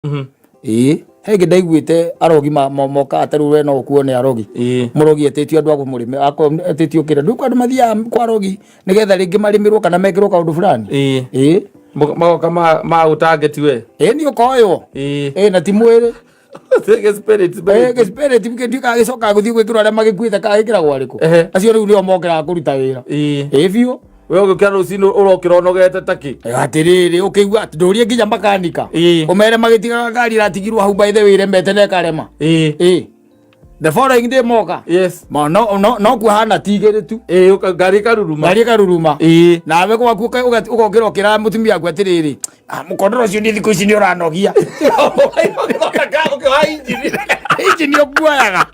Ĩĩ, he ĩngĩ ndaiguĩte arogi mokaga ta rĩu we no ũkuo nĩ arogi. Mũrogi etĩtio andũ a kũmũrĩmĩra, akorwo etĩtio kĩrĩa, ndũĩ kwĩ andũ mathiaga kwa arogi nĩgetha rĩngĩ marĩmĩrwo kana mekĩrwo kaũndũ fulani. Ĩĩ. Magoka ma gũtangeti we. Ĩĩ nĩ ũkoywo. Ĩĩ na ti mwĩrĩ. Gĩ-spirit, spirit. Gĩ-spirit kĩndu gagĩcokaga gũthiĩ gwĩkĩrwo arĩa magĩkuĩte kagĩkĩragwo arĩkũ? Acio rĩu nĩo mokĩraga kũruta wĩra. Ĩĩ biũ. We ũgĩũkĩra rũcinĩ ũrokĩra ũnogete ta kĩ? Atĩrĩrĩ, ũkĩigua atĩ ndũrie nginya makanika. Ũmere magĩtigaga ngari ĩratigirwo hau by the way ĩremete na ĩkarema. Ĩĩ. The following day moka. Ma, no, no, no kuhana ti igĩrĩ tu. Ĩĩ, ngari ĩkaruruma. Ngari ĩkaruruma. Nawe gwaku ũgokĩra ũkĩra mũtumia waku atĩrĩrĩ, "Ah, mũkondoro ũcio niĩ thikũ ici nĩ ũranogia." Ũkĩoha injini. Injini ũkuoyaga.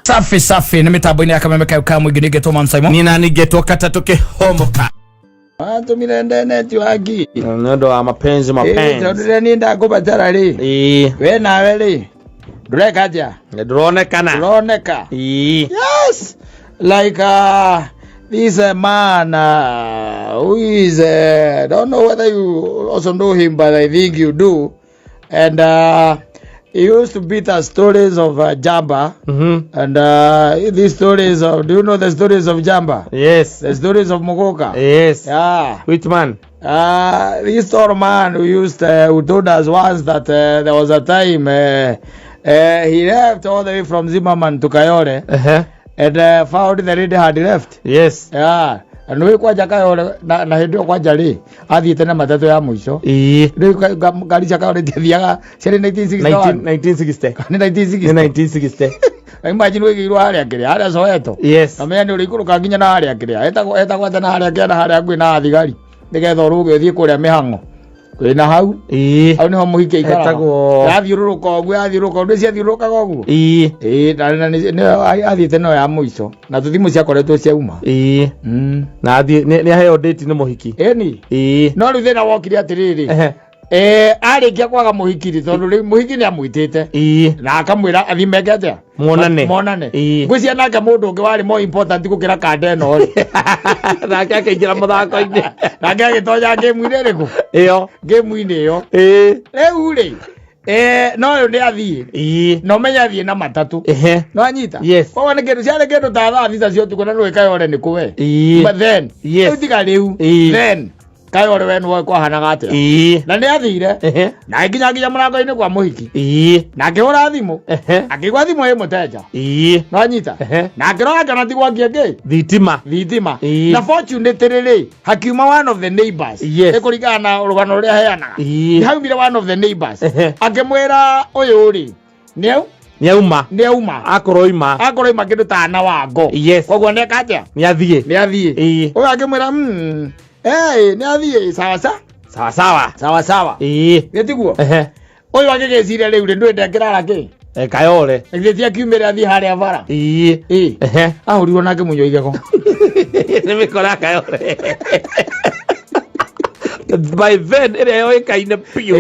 Safi safi nä mä tambo-inä ya kameme kayo ka må ingä nä ngetwo Man Simon. Nina ningetwo katatũ kĩhomoka. Watũmire ndeneti waki. Nĩ ũndũ wa mapenzi Ĩĩ, mapenzi. tondũ rĩrĩa niĩ ndakũbatara rĩ, Ĩĩ. we nawe rĩ, ndũreka atĩa? Ndũronekana. Ndũroneka. Ĩĩ. Yes. Like this man who is don't know whether you also know him, but I think you do. And he used to beat us stories of Jamba. And these stories of, do you know the stories of Jamba? Yes. The stories of Mugoka? Yes. Yeah. Which man? This tall man who used, who told us once that there was a time he left all the way from Zimmerman to Kayole and found the lady had left. Yes. Yeah. Na nĩ kwanja Kayole na hĩndĩ ĩyo kwanja rĩ athiĩte na matatũ ya mũico. Ĩĩ. Rĩu ngari cia Kayole itiathiaga ciarĩ 1961. 1960. Nĩ 1960. Nĩ 1960. Imagine wĩigĩirwo harĩa kĩrĩa harĩa Soweto. Yes. Na menya nĩ ũrĩikũrũka nginya na harĩa kĩrĩa etagwo atĩa na harĩa kĩrĩa na harĩa kwĩna thigari nĩgetha ũrũge ũthiĩ kũrĩa mĩhang'o kwĩna hau. Ĩĩ. Hau nĩho mũhiki aikaraga. Etagwo- Yathiũrũrũka ũguo yathiũrũrũka ũguo ciathiũrũrũkaga ũguo. Ĩĩ. Ĩĩ na nĩyo athiĩte nayo ya mũico na tũthimũ ciakoretwo ciauma. Ĩĩ. Na athiĩ nĩ aheo date nĩ mũhiki. Ĩni. Ĩĩ. No rĩu thĩna wokire atĩrĩrĩ. Arĩkia kwaga mũhiki rĩ, tondũ rĩu mũhiki nĩ amwĩtĩte. Ĩĩ. Na akamwĩra athiĩ meke atĩa? Monane. Monane. Ĩĩ. Ngwĩciria nake mũndũ ũngĩ warĩ more important gũkĩra kanda ĩno rĩ. Nake akĩingĩra mũthako-inĩ. Nake agĩtonya ngĩmu-inĩ ĩrĩkũ? Ĩyo. Ngĩmu-inĩ ĩyo. Ĩĩ. Rĩu rĩ, no ũyũ nĩ athiĩ. Ĩĩ. Na ũmenye athiĩ na matatũ. Ehe. No anyita? Yes. Koguo nĩ kĩndũ ciarĩ kĩndũ ta thaa thita cia ũtukũ na nĩũĩ Kayole nĩ kũ we. Ĩĩ. But then, Yes. rĩu tiga rĩu. Ĩĩ. Then, Kayole we nĩwoĩ kwahanaga atĩa. Ĩĩ. Na nĩ athire. Ehe. Na nginya nginya mũrango-inĩ kwa mũhiki. Ĩĩ. Na akĩhũra thimũ. Ehe. Akĩigua thimũ ĩ mũteja. Ĩĩ. No anyita? Ehe. Na akĩrora akĩona ti gwakia kĩ? Thitima. Thitima. Ĩĩ. Na fortunately rĩ, hakiuma one of the neighbors. Yes. Nĩ kũringana na rũgano rũrĩa aheanaga. Ĩĩ. Haumire one of the neighbors. Ehe. Akĩmwĩra ũyũ rĩ, nĩ Nĩ auma. Nĩ auma. Akorwo oima. Akorwo oima kĩndũ ta ana wa ngo. Yes. Koguo nĩ eka atĩa? Nĩ athiĩ. Nĩ athiĩ. Ĩĩ. Ũyũ akĩmwĩra, eh, nĩ athiĩ sawa sawa. Sawa sawa. Sawa sawa. Ĩĩ. Nĩ tiguo? Ehe. Ũyũ agĩgĩciria rĩu rĩ, ndũĩ ndekĩrara kĩ? Kayole. Githĩ ti akiumĩre athiĩ harĩa bara? Ĩĩ. Ĩĩ. Ehe. Ahũrirwo nake mũnyua igego. Nĩ mĩkora ya Kayole. By then ĩrĩa yoĩkaine biũ.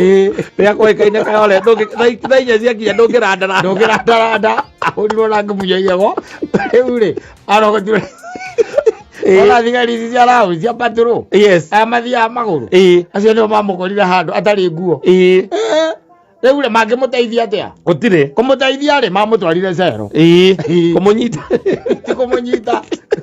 Ĩrĩa koĩkaine Kayole thaa inya ciakinya ndũngĩrandaranda. Ndũngĩrandaranda. Ahũrirwo nake mũnyua igego. Rĩu rĩ, arogotirwo. Ona thigari ici cia raũ cia patrol. Yes. Aya mathiaga magũrũ. Ĩĩ. Acio nĩo mamũkorire handũ atarĩ nguo. Ĩĩ. Rĩu rĩ mangĩmũteithia atĩa? Gũtirĩ. Kũmũteithia rĩ mamũtwarire cero. Ĩĩ. Ĩĩ. Kũmũnyita. Ti kũmũnyita.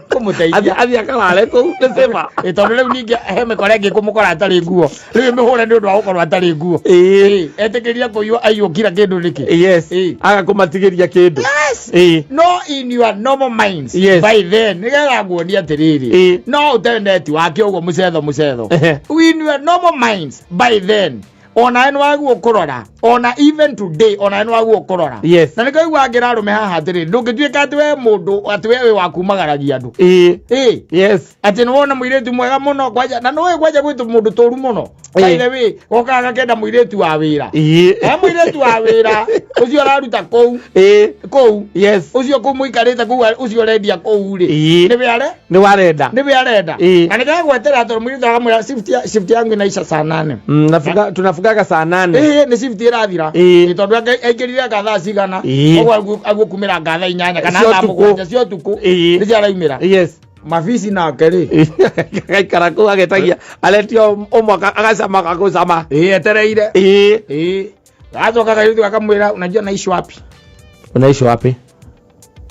Kũmũteithia. Athiĩ akalale kũu nĩ safer. Ĩ, tondũ rĩu ningĩ he mĩkora ĩngĩ kũmũkora atarĩ nguo. Rĩu ĩmĩhũre nĩ ũndũ wa gũkorwo atarĩ nguo. Ĩĩ. Etĩkĩria kũiywo aiywo kira kĩndũ nĩkĩ? Yes. Ĩĩ. Aga kũmatigĩria kĩndũ. Yes. Ĩĩ. No in your normal minds. Yes. By then, nĩgetha nguonie atĩrĩrĩ. Ĩĩ. No ũte neti wake ũguo mũcetho mũcetho. Ehe. In your normal minds, by then, onawe nĩ wagwo kũrora ona even today onawe nĩ wagwo kũrora. Yes. Na nĩkĩo igua ngĩra arũme haha atĩrĩrĩ, ndũngĩtuĩka atĩ we mũndũ atĩ we wĩ wa kumagaragia andũ. Ĩĩ. Ĩĩ. Yes. Atĩ nĩ wona mũirĩtu mwega mũno kwanja, na nĩũĩ kwanja gwĩ mũndũ tũru mũno. By the way, gokaga gakenda mũirĩtu wa wĩra. Ĩĩ. He mũirĩtu wa wĩra ũcio ũraruta kũu. Ĩĩ. Kũu. Yes. Ũcio kũu mũikarĩte kũu ũcio ũrendia kũu rĩ. Ĩĩ. Nĩwe are? Nĩ warenda. Nĩwe arenda. Ĩĩ. Na nĩgagwetera tondũ mũirĩtu akamwĩra shift yangu inaisha saa 8. Tunafungaga saa 8. Ĩĩ, nĩ shift ĩrathira. Ĩĩ. Ĩĩ, tondũ aingĩrire nga thaa cigana. Ĩĩ. Koguo agũkumĩra nga thaa 8 kana Cia thaa ũtukũ. 7 cia ũtukũ. Ĩĩ. Nĩcio araumĩra. Yes. Mabisi nake rĩ. Agaikara kũu agetagia aretio ũmwe agacama agũcama. Ĩĩ, etereire. Ĩĩ. Ĩĩ, gacoka kairĩtu gakamwĩra, unajua naishi wapi? Unaishi wapi?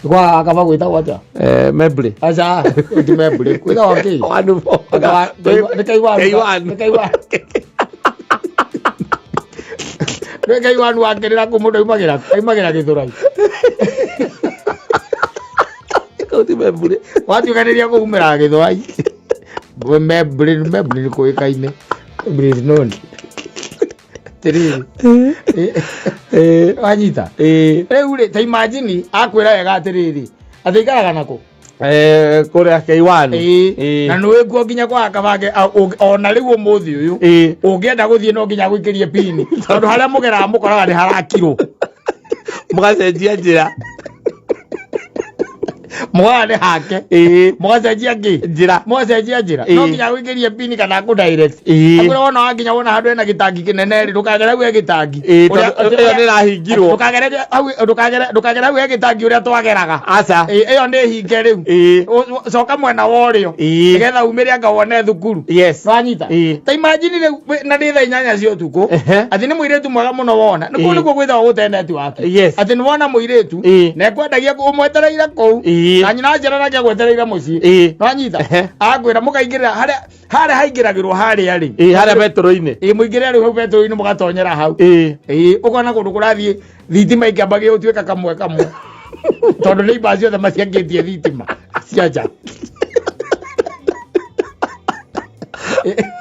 Kwa akaba gwĩtagwo atĩa? Eh, Mebley. Aca, ti Mebley, kwĩtagwo kĩ? Wanu. Nĩ K1. K1. Nĩ K1. Nĩ K1 wakĩrĩra kũ mũndũ aumagĩra Gĩthũrai. Kau ti Mebley. Watuĩkanĩria kũumĩra Gĩthũrai. Mebley, Mebley nĩ kũĩkaine. Mebley is known. Atĩrĩrĩ. Eh, Wanyita? eh. Rĩu rĩ, ta imagine akwĩra wega atĩrĩrĩ, atĩ ikaraga nakũ? Eh, kũrĩa K1. Ĩĩ. Na nĩ wĩkuo nginya kwa kabange ona rĩu ũmũthĩ ũyũ. Ĩĩ. Ũngĩenda gũthiĩ no nginya gwĩkĩrie pini tondũ harĩa mũgeraga mũkoraga nĩ harakirwo. Mũgacenjia njĩra. Mũkoraga nĩ hake. Ĩĩ. Mũgacenjia ngĩ? Njĩra. Mũgacenjia njĩra. Ĩĩ. No nginya gwĩkĩrie pini kana kũ direct. Ĩĩ. Akwĩra wona wakinya wona handũ hena gĩtangi kĩnene rĩ, ndũkagere hau he gĩtangi. Ĩĩ, Ũrĩa- tondũ ĩyo nĩ ĩrahingirwo. Ndũkagere hau, ndũkagere hau he gĩtangi ũrĩa twageraga. Aca. Ĩĩ, ĩyo nĩ hinge rĩu. Ĩĩ. Coka mwena wa ũrĩo. Ĩĩ. Nĩgetha umĩre anga wone thukuru. Yes. Nwanyita? Ĩĩ. Ta imagine rĩu na nĩ thaa 8 cia ũtukũ. Ehe. Atĩ nĩ mũirĩtu mwega mũno wona. Nĩ kũu Ĩĩ. nĩkuo gwĩtagwo gũte network. Yes. Atĩ nĩ wona mũirĩtu Ĩĩ. na ekwendagia ũmwetereire kũu. Ĩĩ. Na nyina wa nake agwetereire mũciĩ. Ĩĩ. Nwanyita? Ehe. Akwĩra mũkaingĩrĩra harĩa harĩa haingĩragĩrwo harĩa rĩ. Ĩĩ, harĩa betũrũ-inĩ. Ĩĩ, mũingĩre rĩu hau betũrũ-inĩ mũgatonyera hau. Ĩĩ. Ĩĩ, ũkona kũndũ kũrathiĩ thitima ikĩambagia gũtuĩka kamwe kamwe. Tondũ neighbors ciothe maciakĩtie thitima cia nja.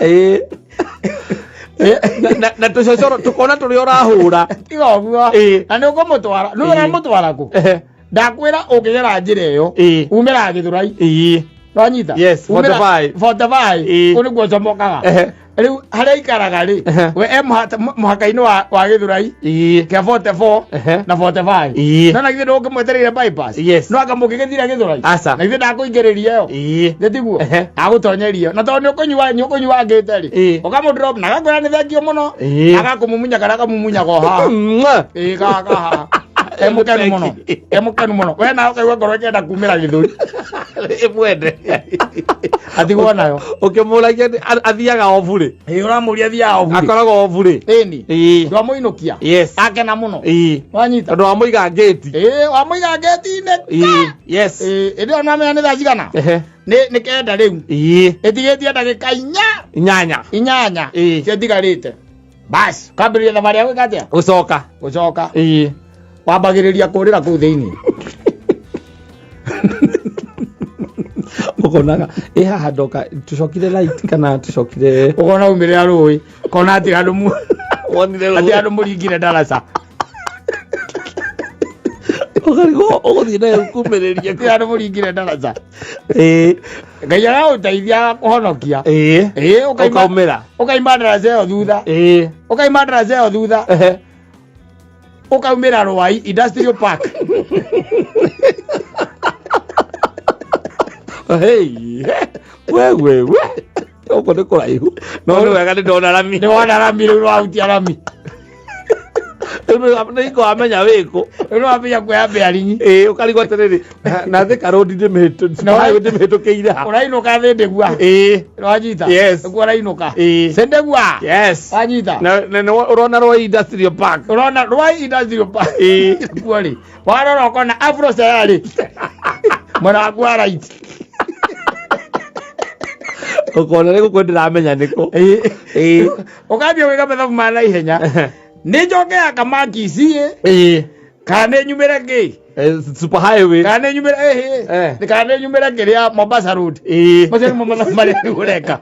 Ĩĩ. Na tũcocoro tũkona tũrĩa ũrahũra. Tiga ũguo. Ĩĩ. Na nĩ ũkũmũtwara. Nĩ ũramũtwara kũ? Ehe. Ndakwĩra ũngĩgera njĩra ĩyo. Ĩĩ. Umĩraga Gĩthũrai. Ĩĩ. Nwanyita? Yes, 45. 45. Ĩĩ. Kũu nĩkuo comokaga. Ehe. Rĩu harĩa ikaraga rĩ, Ehe. we e mũhaka-inĩ wa Gĩthũrai Ĩĩ. kĩa 44 Ehe. na 45. Ĩĩ. No na githĩ ndũngĩmwetereire bypass? Yes. No anga mũngĩgĩthira Gĩthũrai? Aca. Na githĩ ndakũingĩrĩria ĩyo? Ĩĩ. Githĩ tiguo? Ehe. Agũtonyeria. Na tondũ nĩ ũkũnyua ngĩte rĩ, Ĩĩ. ũkamũ-drop na agakwĩra nĩ thengiũ mũno. Ĩĩ. Na agakũmumunya kana akamumunya o haha. Mwah. Ĩĩ, kaha. E mũkenu mũno. E mũkenu mũno. We nawe ũkaigua ngoro ĩkĩenda kumĩra gĩthũri. Ĩmwende. Atigwo nayo. Ũkĩmũragia athiaga o burĩ. Ĩĩ, ũramũria athiaga o burĩ. Akoragwo o burĩ. Ĩni. Ĩĩ. Ndwamũinũkia. Yes. Akena mũno. Ĩĩ. Wanyita. Tondũ wamũiga ngĩti. Ĩĩ, wamũiga ngĩti-inĩ. Ĩĩ. Yes. Ĩĩ, ĩndĩ ĩyo nĩwamenya nĩ thaa cigana? Ehe. Nĩ 9 rĩu. Ĩĩ. Ĩtigĩtie ndagĩka 4. 8. 8. Ĩĩ. Ciatigarĩte. Bas, kambĩrĩria thabarĩ ya gwĩka atĩa? Gũcoka. Gũcoka. Ĩĩ. Wambagĩrĩria kũrĩra kũu thĩinĩ. Ũkonaga ĩ haha ndoka tũcokire light kana tũcokire Ũkona umĩrĩra rũĩ, kona atĩ handũ mu wonire atĩ handũ mũringire ndaraca. Ũkarigwo ũgũthiĩ nayo kumĩrĩria Atĩ handũ mũringire ndaraca. Ĩĩ. Ngai agagũteithia agakũhonokia. Ĩĩ. Ĩĩ, ũkaima Ũkaumĩra. ũkaima ndaraca ĩyo thutha. Ĩĩ. Ũkaima ndaraca ĩyo thutha. Ehe. Ũkaumĩra Rwai Industrial Park. Hey. We we we. Ũguo nĩ kũraihu. No nĩ wega nĩ ndona rami. Nĩ wona rami rĩu nĩwahutia rami. Rĩu nĩ wamenya wĩkũ. Rĩu nĩwambia kuoya bearing. Ĩĩ ũkarigwo atĩrĩrĩ na Thika Road ndĩmĩhĩtũkĩire ha. Ũrainũka Thĩndĩgua. Ĩĩ. Nĩwanyita? Yes. Nĩkuo ũrainũka. Ĩĩ. Thĩndĩgua. Yes. Wanyita? Na nĩ ũrona Rwai Industrial Park. Ũrona Rwai Industrial Park. Ĩĩ. Nĩkuo rĩ. Warora ũkona Afro Sayari. Mwena waku wa right. Ũkona nĩ gũkũ ndĩramenya nĩkũ. Ĩĩ. Ĩĩ. Ũkambia gwĩka mathabu ma naihenya. Nĩ njoke ya Kamakisi ĩ. Ĩĩ. Kana nĩ nyumĩre kĩ? Super highway. Kana nĩ nyumĩre ĩhĩ. Eh. Kana nĩ nyumĩre kĩrĩa Mombasa Road. Ĩĩ. Macio nĩmo mathabu marĩa rĩu ũreka.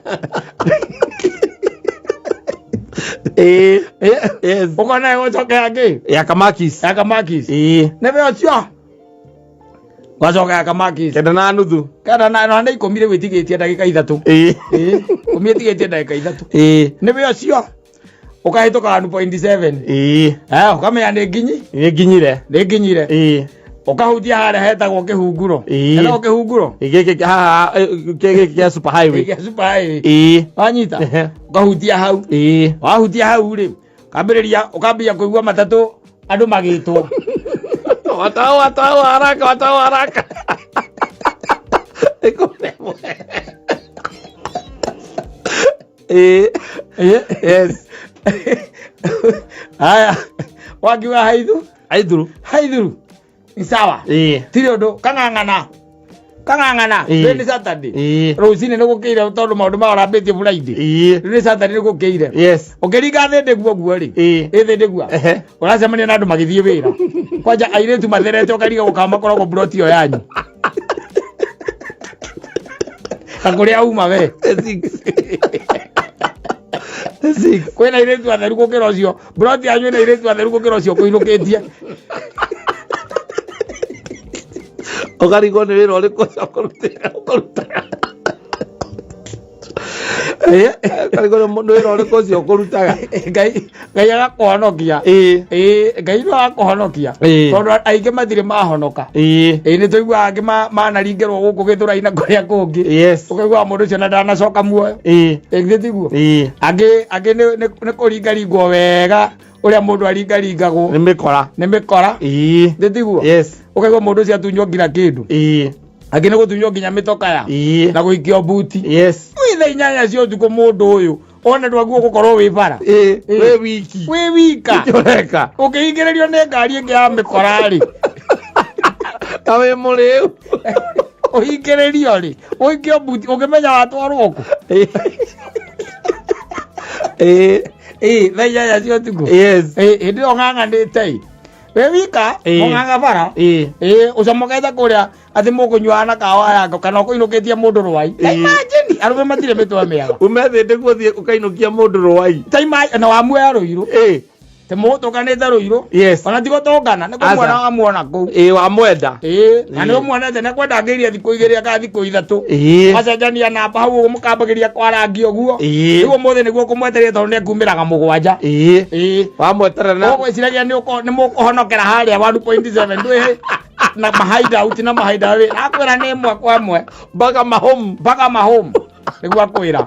Ĩĩ. Yes. Ũkona ĩgũcoka ya kĩ? Ya Kamakis. Ya Kamakis. Ĩĩ. Nĩ we ũcio. Wacoka ya Kamakis. 9:30. Kenda na nĩ 10 rĩu ĩtigĩtie ndagĩka 3. Ĩĩ. Ĩĩ. 10 ĩtigĩtie ndagĩka 3. Ĩĩ. Nĩ we ũcio. Ũkahĩtũka 1.7. Ĩĩ. Eh, ũkamenya nĩ nginyi. Nĩ nginyire. Nĩ nginyire. Ĩĩ. Ũkahutia harĩa hetagwo kĩhunguro. Ĩĩ. Hetagwo kĩhunguro. Gĩkĩ haha gĩkĩ kĩa super highway. Gĩa super highway. Ĩĩ. Wanyita? Ehe. Ũkahutia hau. Ĩĩ. Wahutia hau rĩ, kambĩrĩria ũkambia kũigua matatũ andũ magĩtwo. Watao watao haraka watao haraka. Ĩkũremwo. Ĩĩ. Yes. Haya, wakiuga haithu Aithuru. Haithuru ni sawa. Ĩĩ. Tirĩ ũndũ kang'ang'ana kang'ang'ana. Ĩĩ. Rĩu nĩ Saturday. Ĩĩ. Rũcinĩ nĩ gũkĩire tondũ maũndũ mao rambĩtie Friday. Ĩĩ. Rĩu nĩ Saturday nĩ gũkĩire. Yes. Ũkĩringa thĩ ndĩguo guo rĩ. Ĩĩ. Ĩ thĩ ndĩguo. Ehe. Ũracemania na andũ magĩthiĩ wĩra. Kwanja airĩtu matherete ũkariga gũkama makoragwo mburoti ĩyo yanyu. Na kũrĩa uma we. Six. Six. Kwĩna airĩtu atheru gũkĩra ũcio. Mburoti yanyu ĩna airĩtu atheru gũkĩra ũcio kũinũkĩtie. Ũkarigwo nĩ wĩra ũrĩkũ ũcio ũkũrutaga. Ũkarigwo nĩ wĩra ũrĩkũ ũcio ũkũrutaga. Ngai Ngai agakũhonokia. Ĩĩ. Ĩĩ, Ngai no agakũhonokia. Ĩĩ. Tondũ aingĩ matirĩ mahonoka. Ĩĩ. Ĩĩ nĩ tũiguaga angĩ manaringĩrwo gũkũ gĩthũrai na kũrĩa kũngĩ. Yes. Ũkaiguaga mũndũ ũcio na ndanacoka muoyo. Ĩĩ. Ĩĩ githĩ tiguo? Ĩĩ. Angĩ angĩ nĩ kũringaringwo wega ũrĩa mũndũ aringaringagwo Nĩ mĩkora. nĩ mĩkora. Ĩĩ. Githĩ tiguo? Yes. Ũkaigua mũndũ ũcio atunywo nginya kĩndũ. Ĩĩ. Angĩ nĩ gũtunywo nginya mĩtokaya Ĩĩ. na gũikio mbuti. Yes. Wĩ thaa 8 cia ũtukũ mũndũ ũyũ ona ndwaguo gũkorwo wĩ bara. Ĩĩ. Ĩĩ. Wĩ wiki. Wĩ wika. Nĩkĩ ũreka? Ũkĩhingĩrĩrio nĩ ngari ĩngĩ ya mĩkora rĩ. Ta wĩ mũrĩu. Ũhingĩrĩrio rĩ. Ũikio mbuti ũngĩmenya watwarwo kũ. Ĩĩ. Ĩĩ. Ĩĩ thaa 8 cia ũtukũ. Yes. Ĩĩ hĩndĩ ĩyo ng'ang'anĩte ĩ. Wĩ wika Ĩĩ. mũng'ang'a bara. Ĩĩ. Ĩĩ ũcomokete kũrĩa atĩ mũkũnyuaga na kawa yako kana ũkũinũkĩtie mũndũ rwai. Ta Ĩĩ. imagine arũme matirĩ mĩtwe mĩega. Ume thĩ ndĩguo ũthiĩ ũkainũkia mũndũ rwai. Ta imagine na wamuoya rũirũ. Ĩĩ. Te mũgũtũnganĩte rũirũ. Yes. Ona ti gũtũngana nĩ kũmuona Aca. wamuona kũu. Ĩĩ wamwenda. Ĩĩ na nĩ Ĩĩ. ũmuonete nĩ kwenda angĩirie thikũ 2 kana thikũ 3. Ĩĩ. Macenjania namba hau ũguo mũkambagĩria kwarangia ũguo. Ĩĩ. Rĩu ũmũthĩ nĩguo kũmwetereire tondũ nĩ ekumĩraga 7. Ĩĩ. Ĩĩ. Wamweterera na Ũgwĩciragia nĩ mũkũhonokera harĩa 1.7 ndwĩ na mahideout na mahideaway. Akwĩra nĩ ĩmwe kwa ĩmwe mpaka mahome. mpaka mahome nĩguo akwĩra.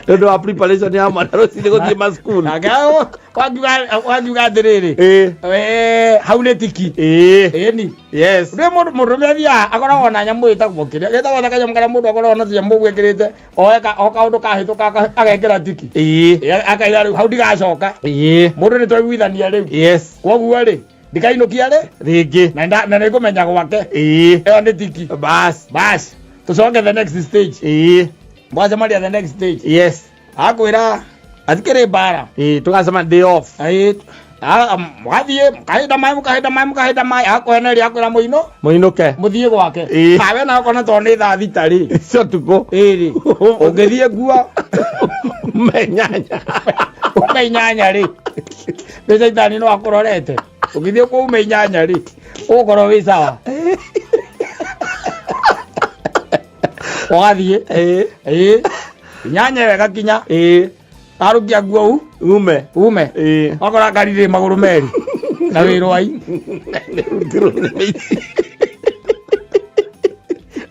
Nĩ ũndũ wa preparation ya mwana rũcinĩ gũthiĩ macukuru. Nake wakiuga atĩrĩrĩ. Ĩĩ. Wee, hau nĩ tiki. Ĩĩ. Ĩni. Yes. Rĩu mũndũ mũndũrũme athiaga akoragwo na nyamũ ĩtagwo kĩrĩa gĩtagwo ta kanyamũ karĩa mũndũ akoragwo na tũnyamũ ũguo ekĩrĩte oe o kaũndũ kahĩtũka agekĩra tiki. Ĩĩ. Ĩ, akaiga rĩu hau ndigacoka. Ĩĩ. Mũndũ nĩ twaiguithania rĩu. Yes. Koguo rĩ ndikainũkia rĩ Rĩngĩ. na nĩ ngũmenya gwake. Ĩĩ. Ĩyo nĩ tiki. Bas. Bas. Tũcoke the next stage. Ĩĩ. Mwacemania the next stage. Yes. Akwĩra atikĩrĩ mbara. Ĩĩ tũgacema day off. Ĩĩ. Mũgathiĩ mũkahinda maĩ mũkahinda maĩ mũkahinda maĩ akweneria akwĩra mũino Mũinũke. mũthiĩ gwake. Ĩĩ. Awe na okona tondũ nĩ thaa 6 rĩ. Cio tukũ. Ĩĩ rĩ. Ũngĩthiĩ nguo Menyanya. ume 8 rĩ. Nĩ caitani no akũrorete. Ũngĩthiĩ kuo ume 8 rĩ. Ũgũkorwo wĩ sawa. Ũgathiĩ. Ĩĩ. Ĩĩ. 8 ĩyo ĩgakinya. Ĩĩ. Arũkia nguo u Ume. ume. Ĩĩ. Wakora ngari rĩ magũrũ merĩ. Na wĩ rwai.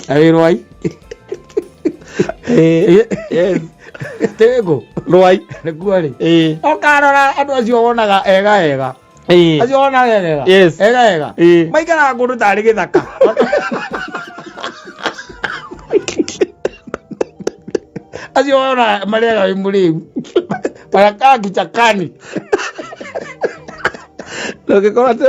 Na wĩ rwai. Ĩĩ. Yes. Tĩgũ. Rwai. Nĩkuo rĩ. Ĩĩ. Ũkarora andũ acio wonaga ega ega. Ĩĩ. Acio wonaga ega. Yes. Ega ega. Ĩĩ. Maikaraga kũndũ tarĩ gĩthaka. Acio wonaga marĩaga wĩ mũrĩu. Wanakaa kichakani. Ndũngĩkorwo atĩ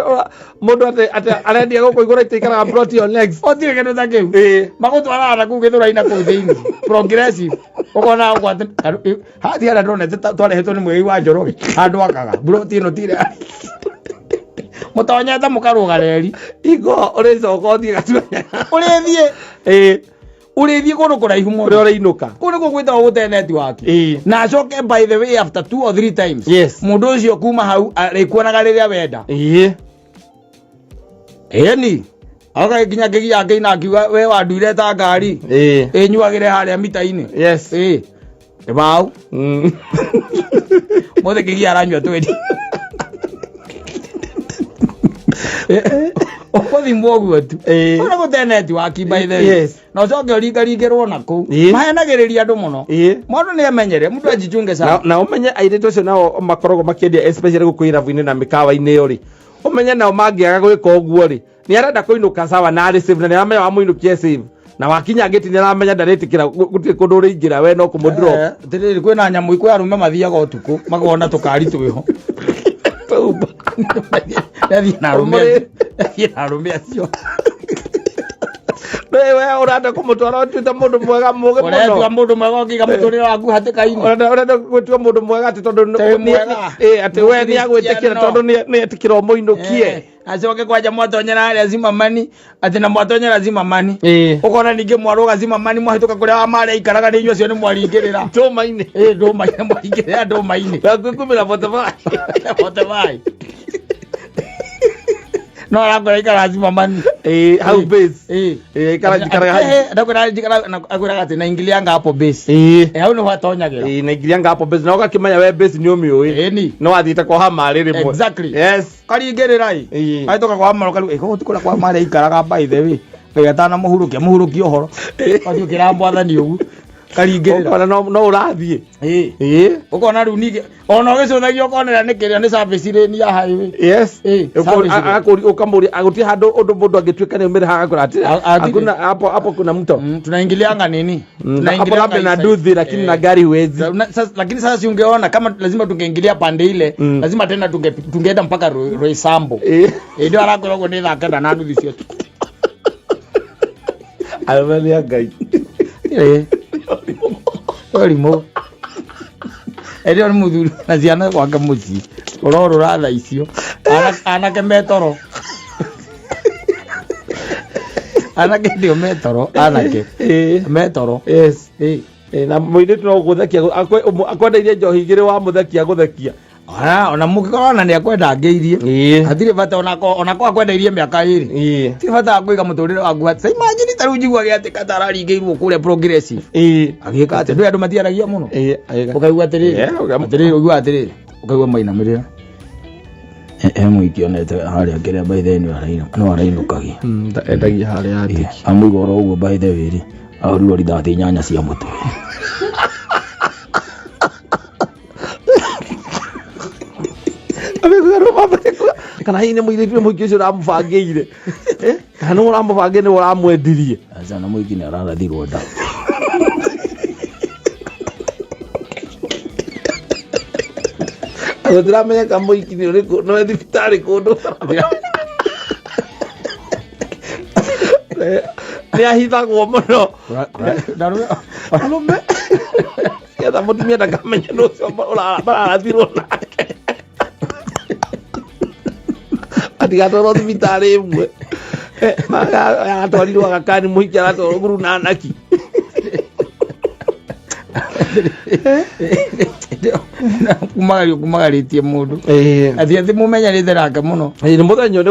mũndũ atĩ atĩ arendia gũkũ igũrũ itaikaraga plot ĩyo next. Gũtirĩ kĩndũ ta kĩu. Ĩĩ. Magũtwaraga na kũu gĩthũrai na kũu thĩinĩ. Progressive. Ũkona ũguo atĩ hathi harĩa ndonete twarehetwo nĩ mwĩi wa Njoroge handũ akaga mburoti ĩno tire mũtonyete mũkarũga reri. Ingo ũrĩcoka ũthiĩ gatuanya. Ũrĩthiĩ. Ĩĩ. Ũrĩthiĩ kũndũ kũraihu mũno. Ũrĩa ũrĩinũka. Kũu nĩkuo gwĩtagwo gũte network. Ĩĩ. Na acoke by the way after 2 or 3 times. Yes. Mũndũ ũcio kuma hau arĩkuonaga rĩrĩa wenda. Ĩĩ. Ĩni. Aoka nginya ngĩgia ngĩina akiuga we wanduire ta ngari. Ĩĩ. Ĩnyuagĩre harĩa mita-inĩ. Yes. Ĩĩ. Nĩ Mm. Mothe kĩgia aranyua twendi. Ũgũthimwo ũguo tu. Ĩĩ. Kũu nĩ gũte network by the way. Yes. Na ũcoke ũringaringĩrwo na kũu. Ĩĩ. Mahenagĩrĩria andũ mũno. Ĩĩ. Mũndũ nĩ emenyere, mũndũ ajichunge sana. Na ũmenye airĩtu acio nao makoragwo makĩendia especially gũkũ irabu-inĩ na mĩkawa-inĩ ĩyo rĩ ũmenye nao mangĩaga gwĩka ũguo rĩ nĩ arenda kũinũka sawa na arĩ safe na nĩ aramenya wamũinũkia safe Na wakinya ngĩti nĩ aramenya ndarĩtĩkĩra gũtirĩ kũndũ ũrĩingĩra we no kũmũ drop. Atirĩrĩ, kwĩna nyamũ, kwĩ arũme mathiaga ũtukũ makona tũkari twĩho. Tũmba. Athiĩ na arũme Ũmũrĩ- acio, athiĩ na arũme acio. We ũrenda kũmũtwara ũtuĩte mũndũ mwega mũgĩ Ũretua mũno. mũndũ mwega ũkĩiga mũtũrĩre waku hatĩka-inĩ. Ũrenda gwĩtua mũndũ mwega atĩ tondũ Tĩ mwega. Atĩ we nĩ agwĩtĩkĩra Mũkristiano. tondũ nĩ etĩkĩra ũmũinũkie. Acoke kwanja mwatonyera harĩa Zimamani, atĩ na mwatonyera Zimamani, Ĩĩ. ũkona ningĩ mwarũga Zimamani mwahĩtũka kũrĩa wa marĩa aikaraga nĩ inyuĩ acio nĩ mwaringĩrĩra. Ndũma-inĩ. Ĩ, ndũma-inĩ, mwaringĩrĩra ndũma-inĩ. Nakwĩkumĩra bote. Bote bai no arakora ikara Zimamani. Ĩĩ, hau base. Ĩ. Ĩĩ, ikara njikaraga hau. Ndakwĩra akwĩraga atĩ naingilianga hapo base. Ĩĩ. Hau nĩho atonyagĩra. Ĩĩ, naingirianga hapo base na ũgakĩmenya we base nĩ ũmĩũĩ. Ĩni. No wathiĩte kwa hamarĩ rĩmwe. Exactly. Yes. Karingĩrĩra ĩ. Ĩĩ. Ahĩtũka kwa maro kariu ĩko gũtikũra kwa marĩa ikaraga, by the way Ngai atanamũhurũkia mũhurũkie ũhoro athiĩ ũkĩra mwathani ũguo karingĩrĩra. Ũkona no ũrathiĩ. Ĩĩ. Ĩĩ. Ũkona rĩu ningĩ ona ũgĩcũthagia ũkonera nĩ kĩrĩa nĩ service lane ya highway. Yes. Ĩĩ, service lane. Ũkamũria gũtirĩ handũ ũndũ mũndũ angĩtuĩka nĩ umĩre haha agakora atĩ Hatirĩ. hakuna hapo hapo kuna mto. Tunaingilianga nini? Hapo labda na hii nduthi side. lakini na gari huwezi. Lakini sasa si ungeona kama lazima tungeingilia pande ile, lazima tena tungeenda mpaka Roysambu. Ĩĩ. Ĩndĩ arakorwo ũguo nĩ thaa 9 na nuthu cia ũtukũ. Arũme nĩ a Ngai. Ũrimũ. Ĩndĩ nĩ mũthuri na ciana gwake mũciĩ ũrorũra thaa icio. Anake metoro, anake ndio metoro, anake Ĩĩ. metoro. Yes. Ĩĩ. Ĩĩ, na mũirĩtu no gũthekia akwendeirie njohi igĩrĩ wamũthekia gũthekia. Ona mũngĩkorwo ona nĩ akwenda ngĩirie, Ĩĩ. hatirĩ bata onako akwendeirie mĩaka 2. Ĩĩ. Hatirĩ bata wa kũiga mũtũrĩre waku atĩ imagine ta rĩu njiguage atĩ kata araringĩirwo kũrĩa Progressive Ĩĩ. agĩka atĩ ndũĩ andũ matiaragia mũno. Ĩĩ, agĩka. Ũkaigua atĩrĩrĩ, Yeah, atĩrĩrĩ, ũigua atĩrĩrĩ, ũkaigua mainamĩrĩra he mũingĩ onete harĩa kĩrĩa by the way no arainũkagia. Endagia harĩa atĩ. Amũigua oro ũguo by the way rĩ, ahũrirwo rithathi 8 cia mũtwe. Kana hihi nĩ mũirĩtu nĩ mũingĩ ũcio ũramũbangĩire? Eh, kana nĩ ũramũbangĩire nĩ ũramwendirie? Aca, na mũingĩ nĩ ararathirwo nda. Gũtiramenyeka mũiki nĩ ũrĩkũ no thibitarĩ kũndũ nĩ ahithagwo mũno arũme getha mũtumia ndakamenye nũ ũcio mararathirwo nake atigatwarwo thibitarĩ ĩmwe. Eh, aratwarirwo agakani mũhiki aratwarwo gurunanaki. Kumagario kumagarĩtie mũndũ atĩ mũmenyerete nake mũno. Nĩ mũthenya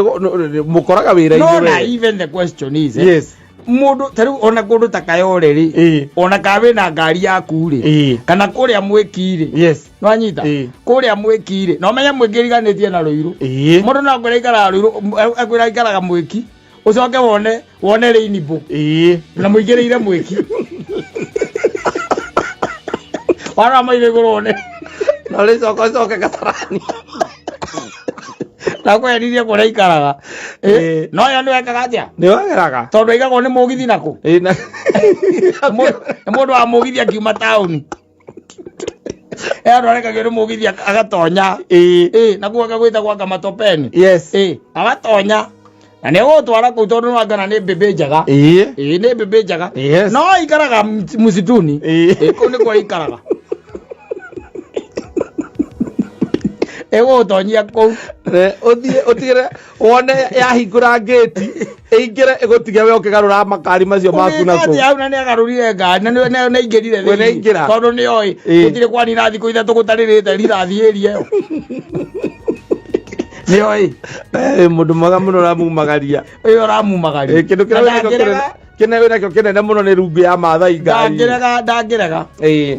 mũkoraga wĩra-inĩ No na we. even the question is Yes. Mũndũ ta rĩu ona kũndũ ta Kayore rĩ, ona kana wĩna ngari yaku rĩ, kana kũrĩa Mwĩki rĩ, nwanyita, kũrĩa Mwĩki rĩ, na ũmenye Mwĩki ĩriganĩtie na Rũirũ. Mũndũ no akwĩra aikaraga Rũirũ, akwĩra aikaraga Mwĩki, ũcoke wone Rainbow na mũingĩrĩire Mwĩki warora maitho igũrũ wone. Na ũrĩcoka ũcoke Kasarani. Na kweririe kũrĩa aikaraga. No yo nĩwekaga atĩa? Nĩ wageraga. Tondũ aigagwo nĩ mũgithi nakũ. Ĩĩ, na Nĩ mũndũ wa mũgithi akiuma taũni. Andũ arekagio nĩ mũgithi agatonya. Ĩ, nakuo agagwĩta gwaka Matopeni. Ĩ, agatonya na nĩ egũgũtwara kũu tondũ nĩwangana nĩ mbĩmbĩ njega. Ĩ, nĩ mbĩmbĩ njega. No aikaraga mũsituni. Ĩ, kũu nĩkuo aikaraga, ĩgũgũtonyia kũu. Ũthiĩ ũtigĩre wone yahingũra ngĩti ĩingĩre ĩgũtige we ũkĩgarũra makari macio maku na Ũgĩka kũu. atĩa hau na nĩ agarũrire ngari na nĩ aingĩrire We thĩinĩ? nĩaingĩra. Tondũ nĩ oĩ gũtirĩ kwanina thikũ 3 gũtarĩrĩte rithathi ĩria ĩyo nĩ oĩ. Eh, mũndũ mwega mũno ũramumagaria. Ũyũ ũramumagaria. Kĩndũ kĩrĩa Na wĩnakĩo ndangĩrega. kĩnene wĩnakĩo kĩnene mũno nĩ rungu ya Maathai ngari. Ndangĩrega, ndangĩrega.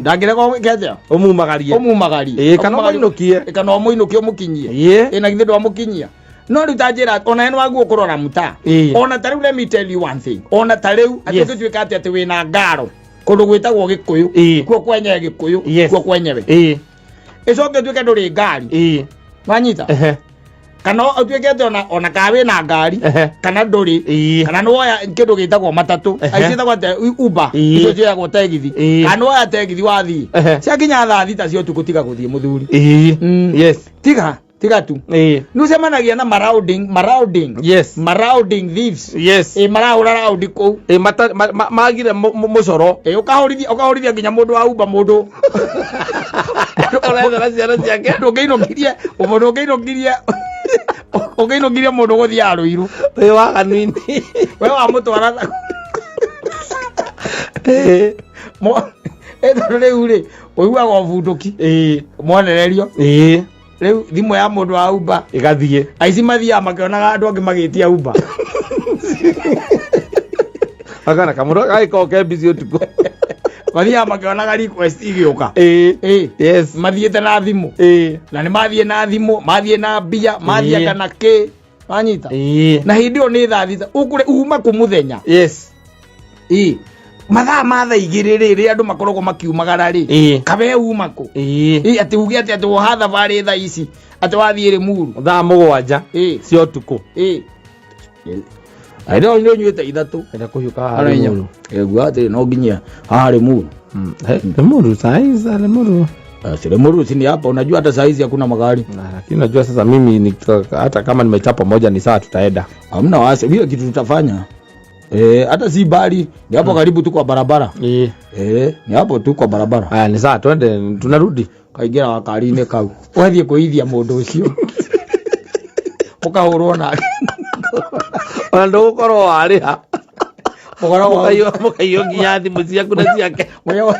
Ndangĩrega ũgĩke atĩa? Ũmumagarie. Ũmumagarie. Ĩĩ, kana ũmũinũkie. Ĩĩ, kana ũmũinũkie ũmũkinyie. Ĩĩ, na githĩ ndwamũkinyia? No rĩu ta njĩra ona nĩ waguo kũrora mũta. Ona ta rĩu, let me tell you one thing, ona ta rĩu atĩ ũngĩtuĩka atĩ wĩna ngaro kũndũ gwĩtagwo Gĩkũyũ, kuo kwenyewe Gĩkũyũ, kuo kwenyewe, ĩcoke ĩtuĩke ndũrĩ ngari, wanyita, Kana ũtuĩke atĩ ona kana wĩna ngari Ehe. kana ndũrĩ, Ĩĩ. kana nĩ woya kĩndũ gĩtagwo matatũ, Ehe. ai ciĩtagwo atĩa, Uber, Ĩĩ. icio cioyagwo tegithi, Ĩĩ. kana nĩ woya tegithi wathiĩ, Ehe. ciakinya thaa 6 cia ũtukũ, tiga gũthiĩ, mũthuri. Ĩĩ. Yes. Tiga, tiga tu. Ĩĩ. Nĩ ũcemanagia na marauding, marauding, Yes. marauding thieves. Yes. Ĩ, marahũra raundi kũu. Ĩĩ, magire mũcoro. Ĩ, ũkahũrithia, ũkahũrithia nginya mũndũ wa Uber, mũndũ Ũrethera ciana ciake. Mũndũ ũngĩinũkirie, mũndũ ũngĩinũkirie, ũngĩinũkirie mũndũ gũthiaga Rũirũ. Wĩ waganu-inĩ. We wamũtwara. Ĩĩ. Ĩ, tondũ rĩu rĩ, ũiguaga ũbundũki. Ĩĩ. Mwonererio. Ĩĩ. Rĩu thimũ ya mũndũ wa Uber ĩgathiĩ. Aici mathiaga makĩonaga andũ angĩ magĩtia Uber. Akana kamũndũ gagĩkorwo ke busy ũtukũ. Mathiaga makĩonaga request igĩũka. Ĩĩ. Ĩ. Yes. Mathiĩte na thimũ. Ĩĩ. Na nĩ mathiĩ na thimũ, mathiĩ na mbia, mathiĩ Ĩĩ. kana kĩ wanyita. Ĩĩ. Na hĩndĩ ĩyo nĩ thaa 6 ũkũre uma kũ mũthenya. Yes. Ĩ, mathaa ma thaa 2 rĩ, rĩrĩa andũ makoragwo makiumagara rĩ, Ĩĩ. kabe uma kũ. Ĩĩ. Ĩ, atĩ uge atĩ woha thabarĩ thaa ici, atĩ wathiĩ Rĩmuru. Thaa 7 Ĩ. cia ũtukũ. Ĩ, ĩno nĩ ũnyuĩte ithatũ. Enda kũhiũka haha Haro inya. Limuru. Egua atĩ no nginya haha Limuru. Limuru saa hizi za Limuru. Si Limuru si ni hapa, unajua hata saa hizi hakuna magari. Na, lakini najua sasa mimi ni, hata kama nimechapa moja ni sawa, tutaenda. Hamna wasi, vile kitu tutafanya. Eh, hata si bali, ni hapo karibu tu kwa barabara. Ĩĩ. Eh, ni hapo tu kwa barabara. Aya, ni sawa, twende, tunarudi. Kaingĩra wakari-inĩ kau. Ũgathiĩ kũithia mũndũ ũcio. Ũkahũrwo nake. Ona ndũgũkorwo warĩha. Ũkoragwo Mũkaiywo nginya thimũ ciaku na ciake. Mũyo-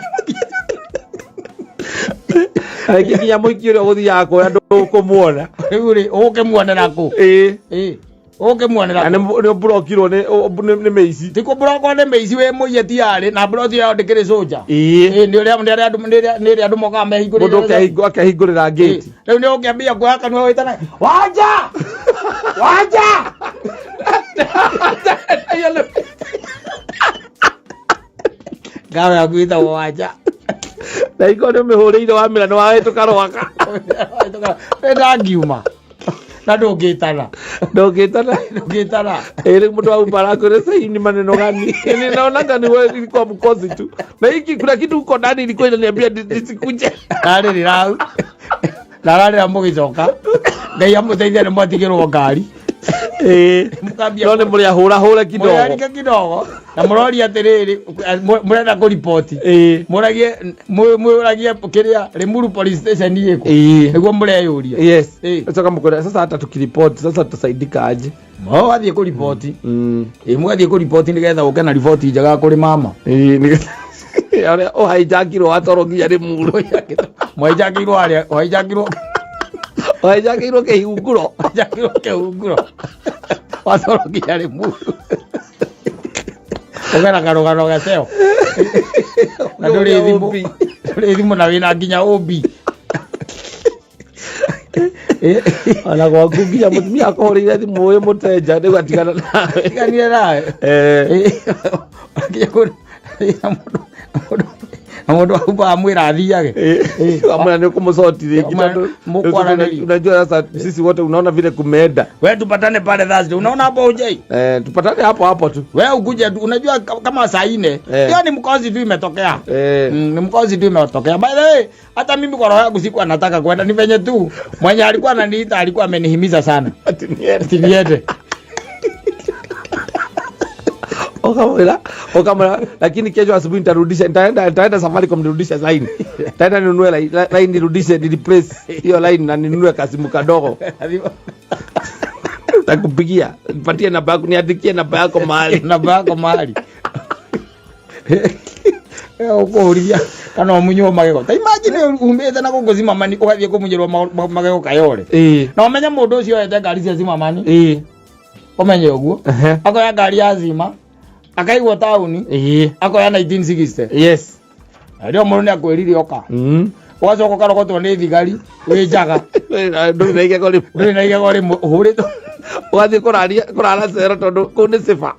Rĩngĩ nginya mũikia ũrĩa ũgũthiaga kuoya ndũkũmuona. Rĩu rĩ, ũgũkĩmuonera kũ? Ĩĩ. Ĩ, ũgũkĩmuonera Na kũ? nĩ ũmburokirwo nĩ mĩici. Ti kũmburokwo nĩ mĩici, wĩ mũiye ti yarĩ na mburoti yao ndĩkĩrĩ cũnja. Ĩĩ. Ĩ, nĩ ũrĩa, nĩ arĩa andũ, nĩ ĩrĩa andũ mokaga mehingũrĩte. Mũndũ akehingũrĩra ngĩti. Rĩu nĩ ũkĩambia kuoya kanua wĩtana wanja wanja. Ngaro yaku ĩtagwo wanja. Na iko nĩ ũmĩhũrĩire wamĩra nĩ wahĩtũka rwaka. Ndangiuma na ndũngĩtana. Ndũngĩtana. Ndũngĩtana. Ĩĩ, rĩu mũndũ wa Uber arakwĩra sasa hii ni maneno gani? Ninaona ni wewe ilikuwa mkosi tu. Na hiki kuna kitu huko ndani ilikuwa inaniambia nisikuje. Narĩrĩra hau na ararĩra mũgĩcoka, Ngai amũteithia nĩ mwatigĩrwo ngari. Ĩĩ. Mũkambia No nĩ mũrĩ ahũra hũra kidogo. Mũrarika kidogo na mũroria atĩrĩrĩ, mũrenda kũripoti. Ĩĩ. Mũragie, mũragie kĩrĩa Limuru police station ĩkũ. Ĩĩ. Nĩguo mũreyũria. Yes. Ĩĩ. Sasa mkwenda sasa hata tukiripoti sasa tutasaidika aje? O wathiĩ kũripoti. Ĩ, mũgathiĩ kũripoti nĩgetha ũke na riboti njega kũrĩ mama. Ĩĩ, nĩ ũrĩa ũhaijakirwo watwarwo nginya Limuru. Mwainjakirwo harĩa wainjakirwo. Ũhaijakirwo kĩhunguro. Wainjakirwo kĩhunguro, watwarwo nginya Limuru, ũgera karũgano gaceo na ndũrĩ thimũ, ndũrĩ thimũ na wĩna nginya ũmbi. Ona gwaku nginya mũtumia akũhũrĩire thimũ wĩ mũtenja rĩu atigana nawe. Tiganire nawe. Eh. Nginya na mũndũ wa amwĩra athiage. Amwĩra nĩ ũkũmũcoti rĩngĩ Amwĩra tondũ mũkwaranĩria. unajua sasa sisi wote unaona vile kumeenda. We tupatane pale Thursday, unaona hapo ujai. Eh, tupatane hapo hapo tu. We ukuje tu, unajua kama saa 4. Eh. Hiyo ni mkozi tu imetokea. Eh. Ni mkozi tu imetokea. By the way, hata mimi kwa roho yangu sikuwa nataka kwenda, ni venye tu mwenye alikuwa ananiita alikuwa amenihimiza sana Ati niende. Ati niende. Ukamwĩra lakini kesho asubuhi nitarudisha, nitaenda Safaricom nirudishe line, nitaenda ninunue line nirudishe, ni replace hiyo line na ninunue kasimu kadogo. Takupigia, nipatie namba yako, niandikie namba yako mahali. Namba yako mahali. Ũkũhũrithia kana ũmunywo magego. Ta imagine umĩte na gũkũ Zimamani ũgathiĩ kũmunyĩrwo magego Kayole. Ĩĩ. Na ũmenye mũndũ ũcio oete ngari cia Zimamani. Ĩĩ. Ũmenye ũguo. Ehe. Akoya ngari ya Zima, akaigwo taũni, Ĩĩ. akoya 1960. Yes. Na rĩo mũndũ nĩ akwĩrire oka. Ũgacoka ũkarogotwo nĩ thigari wĩ njaga. Ndũrĩ na igego rĩmwe. Ndũrĩ na igego rĩmwe, ũhũrĩtwo. Ũgathiĩ kũrara cero tondũ kũu nĩ ciba.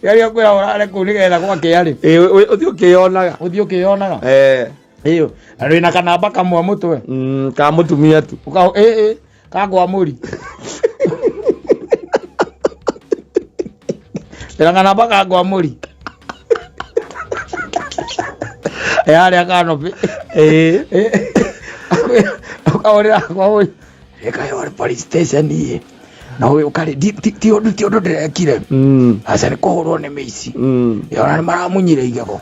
Geria kwĩra ũrare kũu nĩgetha gwakĩa rĩ. Ĩĩ, ũthiĩ ũkĩyonaga. Ũthiĩ ũkĩyonaga. Eh. Ĩyo. Na wĩna kanamba kamwe mũtwe. Ka mũtumia tu. Ĩ, Kagwa mũri. Ndĩna kanamba kagwa mũri. Harĩa kanopĩ. Ũkahũrĩra kwa mũri. Ĩkayo police station iĩ. Na ũyũ ũkarĩ ti ũndũ ti ũndũ ndĩrekire. Aca nĩ kũhũrwo nĩ mĩici. Ona nĩ maramunyire igego.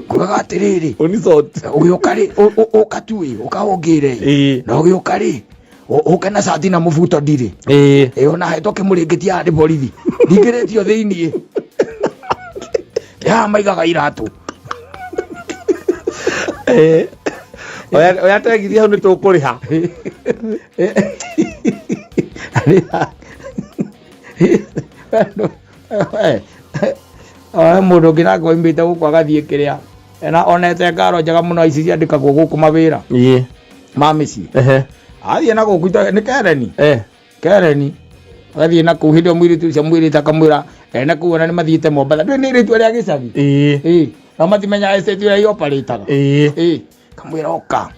Kugaga atĩrĩrĩ. Unisort. Ũgĩũka rĩ ũka tu ĩ ũka ũngĩre ĩ. Na ũgĩũka rĩ ũke na cati na mũbuto ndirĩ. Ĩ ona hetwo kĩmũrĩngĩti haha nĩ borithi. Ndingĩrĩtio thĩiniĩ. Haha maigaga iratũ. Oya tegithi hau nĩ tũkũrĩha. Mũndũ ũngĩ nake oimĩte gũkũ agathiĩ kĩrĩa ena onete ngaro njega mũno ici ciandĩkagwo gũkũ mawĩra ma mĩciĩ. Athiĩ na gũkũ nĩ Kereni. Kereni agathiĩ na kũu hĩndĩ ĩyo mũirĩtu ũcio amwĩrĩte akamwĩra ene kũu ona nĩ mathiĩte Mombatha. Ndũĩ nĩ rĩtwa rĩa gĩcagi. No matimenyaga estate ĩrĩa ĩoparĩtaga. Kamwĩra oka.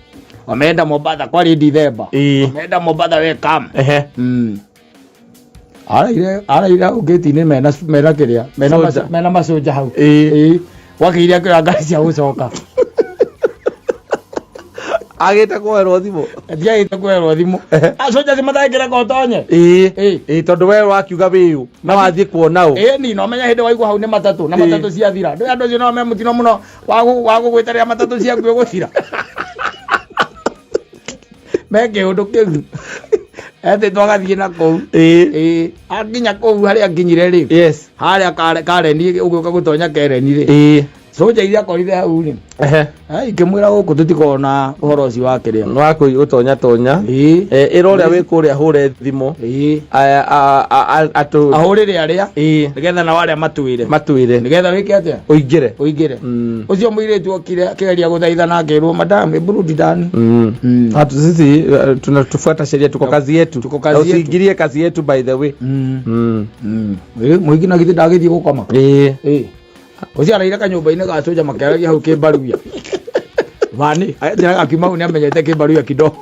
Wameenda Mombatha kwarĩ Dithemba. Wameenda Mombatha we come. Araire araire hau gate-inĩ mena mena kĩrĩa mena Soldier. mena macoja hau. Gwakĩire akĩoya ngari cia gũcoka. Agĩte kwoerwo thimũ. Ndiagĩte kwoerwo thimũ. Acoja acio matangĩreka ũtonye. Tondũ we wakiuga wĩũ na wathiĩ kuona ũ. Ĩni no menya hĩndĩ waigua hau nĩ matatũ na matatũ ciathira. Ndũĩ andũ acio no me mũtino mũno wa gũgwĩta rĩrĩa matatũ ciaku ĩgũthira. Me kĩũndũ kĩu. Etĩtwo agathiĩ na kũu. Akinya kũu harĩa akinyire rĩ. Harĩa Kareni ũgĩũka gũtonya Kereni rĩ. Soja iria akorire hau rĩ. Ikĩmwĩra gũkũ tũtikoragwo na ũhoro ũcio wa kĩrĩa. Wa gũtonya tonya. Ĩra ũrĩa wĩ kũrĩa ahũre thimũ. Ahũrĩre arĩa. Nĩgetha nao arĩa matwĩre. Matwĩre. Nĩgetha wĩke atĩa? Ũingĩre. Ũingĩre. Ũcio mũirĩtu okire akĩgeria gũthaitha na akĩrwo madam hebu rudi ndani. Hatu sisi tunatufuata sheria, tuko kazi yetu. Tuko kazi Na yetu. usiingilie kazi yetu by the way. Mũingĩ na githĩ ndagĩthiĩ gũkoma. Ũcio araire kanyũmba-inĩ ga soja makĩaragia hau kĩmbaruia. Vani, njĩraga akiuma hau nĩamenyete kĩmbaruia kidogo.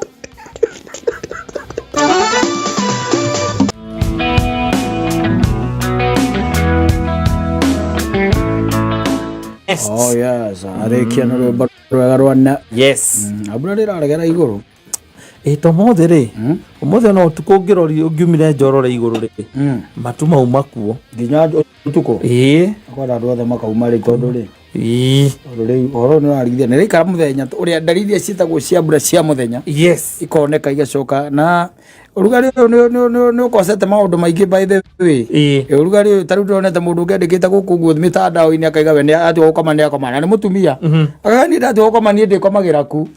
Oh yes, arĩkia na rwĩmbo rwega rwa na. Mbura rĩraregera igũrũ. To ũmũthĩ rĩ, ũmũthĩ ona ũtukũ ũngĩrori ũngiumire nja ũrore igũrũ rĩ, matu mau makuo. Nginya ũtukũ? Kwenda andũ othe makauma rĩ, tondũ rĩ. Tondũ rĩu ũhoro nĩ ũrarigithia. Nĩ rĩikara mũthenya, ũrĩa ndariri iria ciĩtagwo cia mbura cia mũthenya. Ikoneka igacoka na ũrugarĩ ũyũ nĩ ũkocete maũndũ maingĩ by the way. Ũrugarĩ ũyũ ta rĩu ndĩronete mũndũ ũngĩ andĩkĩte gũkũ ũguo mĩtandao-inĩ akaiga we nĩ atua gũkoma nĩ akoma na nĩ mũtumia. Akaiga niĩ ndatua gũkoma niĩ ndĩkomagĩra ku.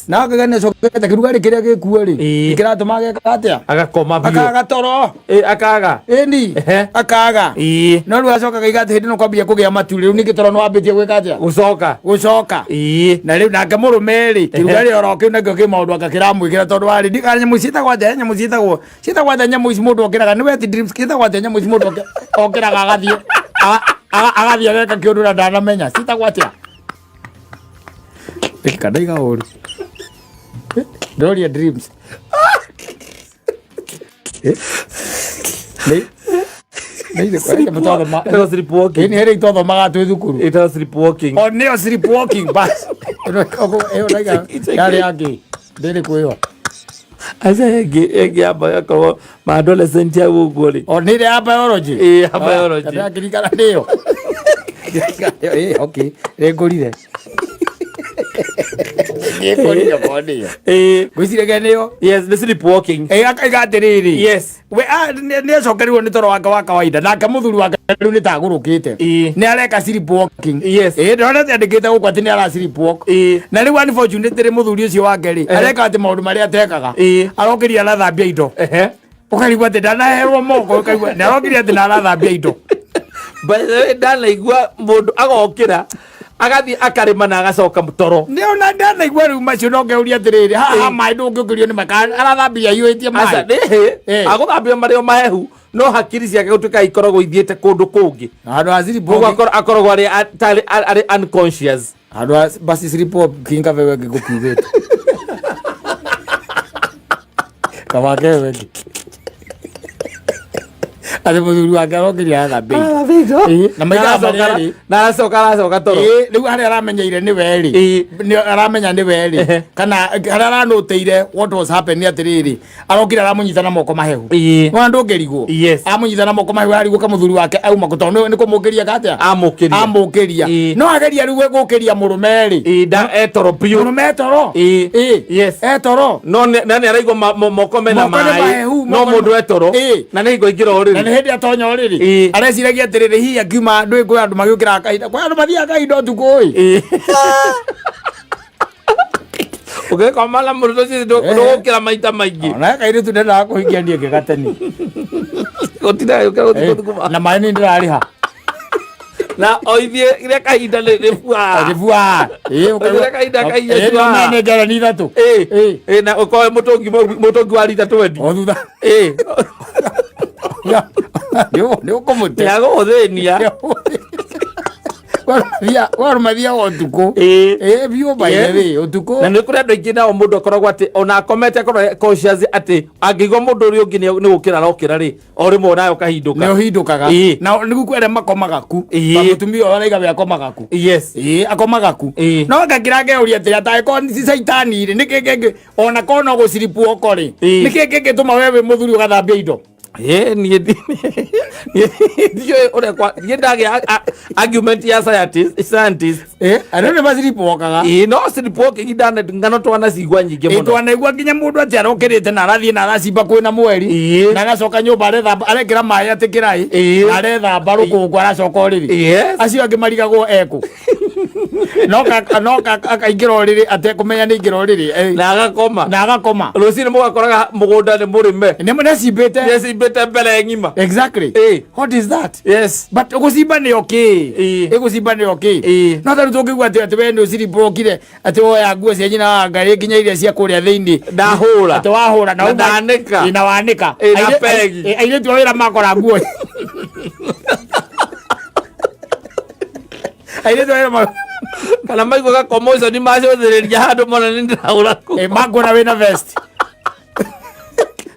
Na akaiga nĩ acokete kĩrugarĩ kĩrĩa gĩkuo rĩ, kĩratũma ageka atĩa? Agakoma biũ. Akaga toro. Akaga. Ĩni. Akaga. No rĩu acoka akaiga atĩ hĩndĩ ĩno kwambia kũgĩa matu rĩu ningĩ toro nĩ wambĩtie gwĩka atĩa? Gũcoka. Gũcoka. Na rĩu nake mũrũme rĩ, kĩrugarĩ oro kĩu nakĩo kĩ maũndũ anga kĩramwĩkĩra tondũ warĩ ndikana nyamũ ciĩtagwo atĩa, nyamũ ciĩtagwo ciĩtagwo atĩa nyamũ ici mũndũ okĩraga nĩ wet dreams ciĩtagwo atĩa nyamũ ici mũndũ okĩraga agathiĩ agathiĩ ageka kĩũndũ na ndanamenya ciĩtagwo atĩa? Reka ndaiga ũru. Ndĩroria dreams. Nĩ Ĩtagwo sleepwalking. Nĩ hĩrĩ twathomaga twĩ thukuru. Ĩtagwo sleepwalking. O nĩyo sleepwalking bas. Ĩyo ndaiga yarĩ yangĩ. Ndĩrĩ kwĩyo. Aca ĩngĩ yamba yakorwo ma adolescent hau ũguo rĩ. O nĩ ĩrĩa ya biology. Ĩĩ, ya biology. Ndĩrakĩririkana nĩyo. Ĩĩ, okay. Nĩngũrire. Nĩngũrire ko nĩyo. Ngwĩciria nĩyo. Yes, nĩ sleepwalking. Ĩĩ, akaiga atĩrĩrĩ. We, nĩ acokerirwo nĩ toro wake wa kawaida nake mũthuri wake rĩu nĩ tagũrũkĩte. Nĩ areka sleepwalking. Ndĩrona atĩ andĩkĩte gũkũ atĩ nĩ ara sleepwalk. Na rĩu unfortunately mũthuri ũcio wake rĩ, areka atĩ maũndũ marĩa atekaga. Arokĩria arathambia indo. Ũkaigua atĩ ndanaherwo moko, ũkaigua nĩ arokĩria atĩ narathambia indo. By the way, ndanaigua mũndũ agokĩra agathiĩ akarĩma na agacoka toro. Nĩ ona ndanaigua rĩu macio no ngeuria atĩrĩrĩ, haha maĩ ndũngĩũkĩrio nĩ maka arathambia aiyũrĩtie maĩ. Aca, nĩ agũthambia marĩ o mahehu no hakiri ciake gũtuĩka ikoragwo ithiĩte kũndũ kũngĩ. Handũ ha sleepwalking. Koguo akoragwo arĩ unconscious. Handũ ha basi sleepwalking kabe wewe ngũkiugĩte. Kawake wengi atĩ mũthuri wake arokĩria athambia indo. Ĩĩ, na maikara marĩa erĩ. Na aracoka aracoka toro. Ĩĩ, rĩu harĩa aramenyeire nĩ we rĩ, Ĩĩ. nĩ aramenya nĩ we rĩ, Ehe. kana harĩa aranũtĩire what was happening nĩ atĩrĩrĩ, arokire aramũnyita na moko mahehu. Ĩĩ. Nĩwona ndũngĩrigwo? Yes. Amũnyita na moko mahehu arigwo kamũthuri wake auma kũ tondũ nĩ kũmũkĩria katia Amũkĩria. Amũkĩria. Ĩĩ. No ageria rĩu gũkĩria mũrũme rĩ, Ĩĩ, nda etoro biũ. Mũrũme etoro. Ĩĩ. Ĩĩ. Yes. Etoro. No na nĩ araigua moko mena Moko nĩ maĩ, mahehu, no moko nĩ- mũndũ etoro. Ĩĩ. Na nĩ hingo aingĩra Na ũrĩrĩ. nĩ hĩndĩ atonya ũrĩrĩ, Ĩĩ. areciragia atĩrĩrĩ, hihi akiuma ndũĩ kwĩ andũ magĩũkĩraga kahinda, kwĩ andũ mathiaga kahinda ũtukũ ĩ. Ĩĩ. Ũgĩkoma na mũndũ ũcio ndũgũkĩra maita maingĩ. Ona kairĩtu ndendaga kũhikia niĩ ngĩgateni. Gũtindaga gĩũkĩra gũtukũ ũtukũ Na maĩ nĩ ndĩrarĩha. Na o ithiĩ rĩa kahinda nĩ rĩbua. Rĩbua. Ĩĩ. Ũgĩra kahinda kahinda No mene ngereni ithatũ. Ĩĩ. Ĩĩ. Ĩĩ, na ũkorwo mũtũngi wa rita 20. O thutha. Ĩĩ. Nĩ ũkũmũte. Nĩagũgũthĩnia. Warũmathia ũtukũ. Ĩĩ. Ĩĩ biũ by the way, ũtukũ. Na nĩ kũrĩ andũ aingĩ nao mũndũ akoragwo atĩ ona akomete akorwo e conscious atĩ angĩigua mũndũ ũrĩa ũngĩ nĩ gũkĩra arokĩra rĩ, o rĩmwe nayo ũkahindũka. Nĩ ũhindũkaga. Ĩĩ. Na nĩguo kwĩ arĩa makomaga ku. Ĩĩ. Ta mũtumia ũyũ araiga we akomaga ku. Yes. Ĩĩ, akomaga ku. Ĩĩ. No ngakĩra ngeũria atĩrĩ, atangĩkorwo nĩ caitani rĩ, nĩkĩ kĩngĩ ona korwo no gũciripu oko rĩ, Ĩĩ. nĩkĩ kĩngĩtũma we wĩ mũthuri ũgathambia indo? Ĩĩ, niĩ niĩ ndiũĩ ũrĩa niĩ ndagĩa argument ya scientist. Ĩĩ, andũ nĩ maciripu okaga. Ĩĩ, no sleepwalking ng'ano twanacigua nyingĩ mũno. Twanaigua nginya mũndũ atĩ arokĩrĩte na arathiĩ na aracimba kwĩna mweri, Ĩĩ. na agacoka nyũmba arethamba, arekĩra maĩ atĩ kĩraĩ, Ĩĩ. na arethamba rũkũngũ aracoka ũrĩrĩ. Yes. Acio angĩ marigagwo ekũ. No akaingĩra ũrĩrĩ atekũmenya nĩ aingĩra ũrĩrĩ, Na agakoma. Na agakoma. Rũcinĩ mũgakoraga mũgũnda nĩ mũrĩme. Nĩ nĩacimbĩte. Nĩacimbĩte mbere ng'ima. Exactly. Ĩĩ. What is that? Yes. But gũcimba nĩ okay. Ĩĩ. Ĩgũcimba nĩ okay. Ĩĩ. No tarĩu tũngĩigua atĩ we nĩ ũciribũkire, atĩ woya nguo cia nyina wa Ngai nginya iria cia kũrĩa thĩinĩ. Ndahũra. Atĩ wahũra Na ndanĩka. Ĩĩ, na wanĩka. Ĩĩ, na pegi. Ĩĩ, airĩtu a wĩra makora nguo. Airĩtu a wĩra Kana maigua ga commotion macũthĩrĩria handũ mona nĩ ndĩrahũra kũ. Ĩĩ, makuona wĩna vest.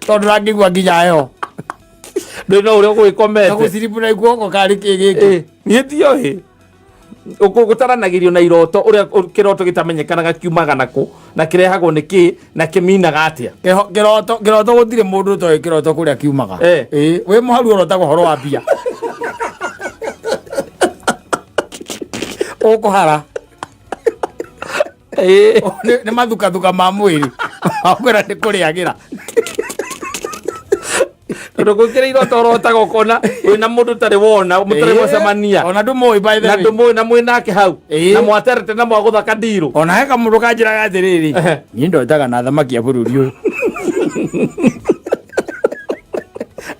Tondũ ndangĩigua nginya heho. Ndũĩ no ũrĩa Na ũgũgĩkomete. gũciribu na guoko karĩ kĩ gĩkĩ? Ĩĩ, niĩ ndioĩ. Gũtaranagĩrio na iroto ũrĩa kĩroto gĩtamenyekanaga kiumaga nakũ na kĩrehagwo nĩ kĩ na kĩminaga atĩa. Kĩroto gũtirĩ mũndũ ũtoĩ kĩroto kũrĩa kiumaga. Eh. Ĩĩ, wĩ mũharu ũrotaga ũhoro wa mbia. Ũkũhara. Ĩĩ. Nĩ mathukathuka ma mwĩrĩ. Wakwĩra nĩ kũrĩagĩra. Tondũ gũkĩrĩ iroto ũrotaga ũkona wĩna mũndũ ũtarĩ wona, mũtarĩ Ĩĩ. mwacemania. Ona ndũmũĩ by the Na way. ndũmũĩ na mwĩ nake hau. Ĩĩ. Na mwaterete na mwagũtha kandirũ. Ona he kamũndũ kanjĩraga atĩrĩrĩ, Ehe. niĩ ndotaga na thamaki a bũrũri ũyũ.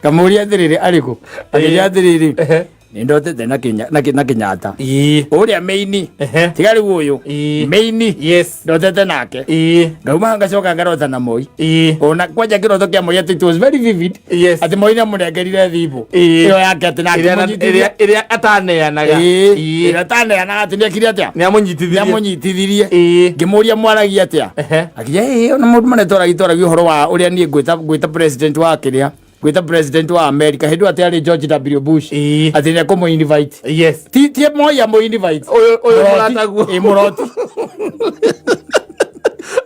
Kamũria atĩrĩrĩ, arĩkũ? Akĩnjĩra atĩrĩrĩ, Ehe. nĩ ndotete na Kenyatta. Ĩĩ. Ũrĩa meini. Ehe. Tiga rĩu ũyũ. Ĩĩ. Meini. Yes. Ndotete nake. Ĩĩ. Ngauma ngacoka ngarota na Moi. Ĩĩ. Ona kwanja kĩroto kĩa Moi atĩ it was very vivid. Yes. Atĩ Moi nĩamũnengerire thimũ. Ĩĩ. Ĩyo yake atĩ na akĩmũnyitithia. Ĩrĩa ĩrĩa ataneanaga. Ĩĩ. Ĩĩ. Ĩrĩa ataneanaga atĩ nĩekire atĩa? Nĩamũnyitithirie. Nĩamũnyitithirie. Ĩĩ. Ngĩmũria mwaragia atĩa? Ehe. Akĩnjĩra ĩĩ ona maũndũ marĩa twaragia twaragia ũhoro wa ũrĩa niĩ ngwĩta president wa kĩrĩa, gwĩta president wa America hĩndĩ ĩyo atĩ arĩ George W Bush, Ĩĩ. atĩ nĩ ekũmũ invite. Yes. Ti Moi amũ invite. Ũyũ Mũroti. mũrataguo. Ĩĩ, mũroti.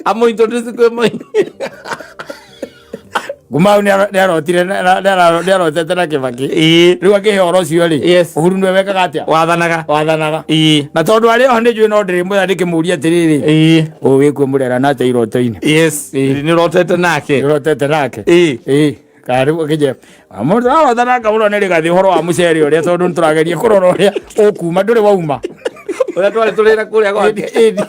Amũ introduce kwĩ Moi. Nguma hau nĩarotire nĩarotete na Kĩbakĩ. Ĩĩ. Rĩu akĩhe ũhoro ũcio rĩ, Yes. Uhuru nĩwe wekaga atĩa? Wathanaga. Wathanaga. Ĩĩ. Na tondũ arĩ oho nĩ njũĩ no ndĩrĩmwĩra ndĩkĩmũria atĩrĩrĩ, Ĩĩ. ũyũ wĩkuo mũrerana atĩa iroto-inĩ? Yes. Nĩ ũrotete nake. Nĩũrotete nake? Ĩĩ. Ĩĩ. Kana rĩu akĩnjĩra mũndũ arota nake mũno nĩ rĩgathĩ ũhoro wa mũcere ũrĩa, tondũ nĩtũrageria kũrora ũrĩa ũkuma, ndũrĩ wauma. Ũrĩa twarĩ tũrĩra kũrĩa gwake. Ĩĩ.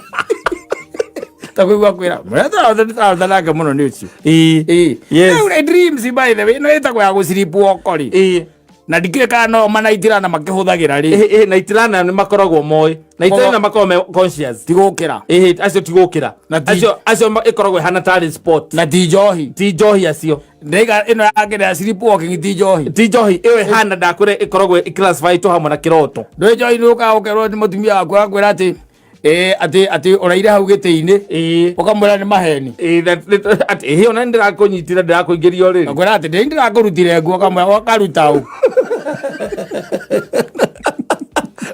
Ta kũigua kwĩra mũrĩa tũrarota nake mũno nĩ ũcio. Ĩĩ. Ĩĩ. Yes. Rĩu dreams by the way ĩno ĩtagwo ya gũciripwo rĩ, Ĩĩ. na ndikĩũĩ kana no manaitirana makĩhũthagĩra rĩ. Ĩĩ, ĩĩ, na itirana nĩ makoragwo moĩ. Na itirana makoragwo me conscious. Ti gũkĩra. Ĩĩ, acio ti gũkĩra. Na Acio ĩkoragwo ĩhana tarĩ sport. Na ti njohi. Ti njohi acio. Ndaiga ĩno yake ya sleepwalking ti njohi. Ti njohi ĩyo ĩhana ndakwĩra ĩkoragwo ĩclassified hamwe na kĩroto. Ndũĩ njohi nĩ ũkaga ũkerwo nĩ mũtumia waku akwĩra atĩ Ĩ, atĩ ũraire hau gĩtĩ-inĩ Ĩĩ. ũkamwĩra nĩ maheni. Ĩĩ, atĩ ĩhĩ ona nĩ ndĩrakũnyitire ndĩrakũingĩria ũrĩrĩ. Akwĩra atĩ ndĩ ndĩrakũrutire nguo ũkamwĩra ũkaruta ũ.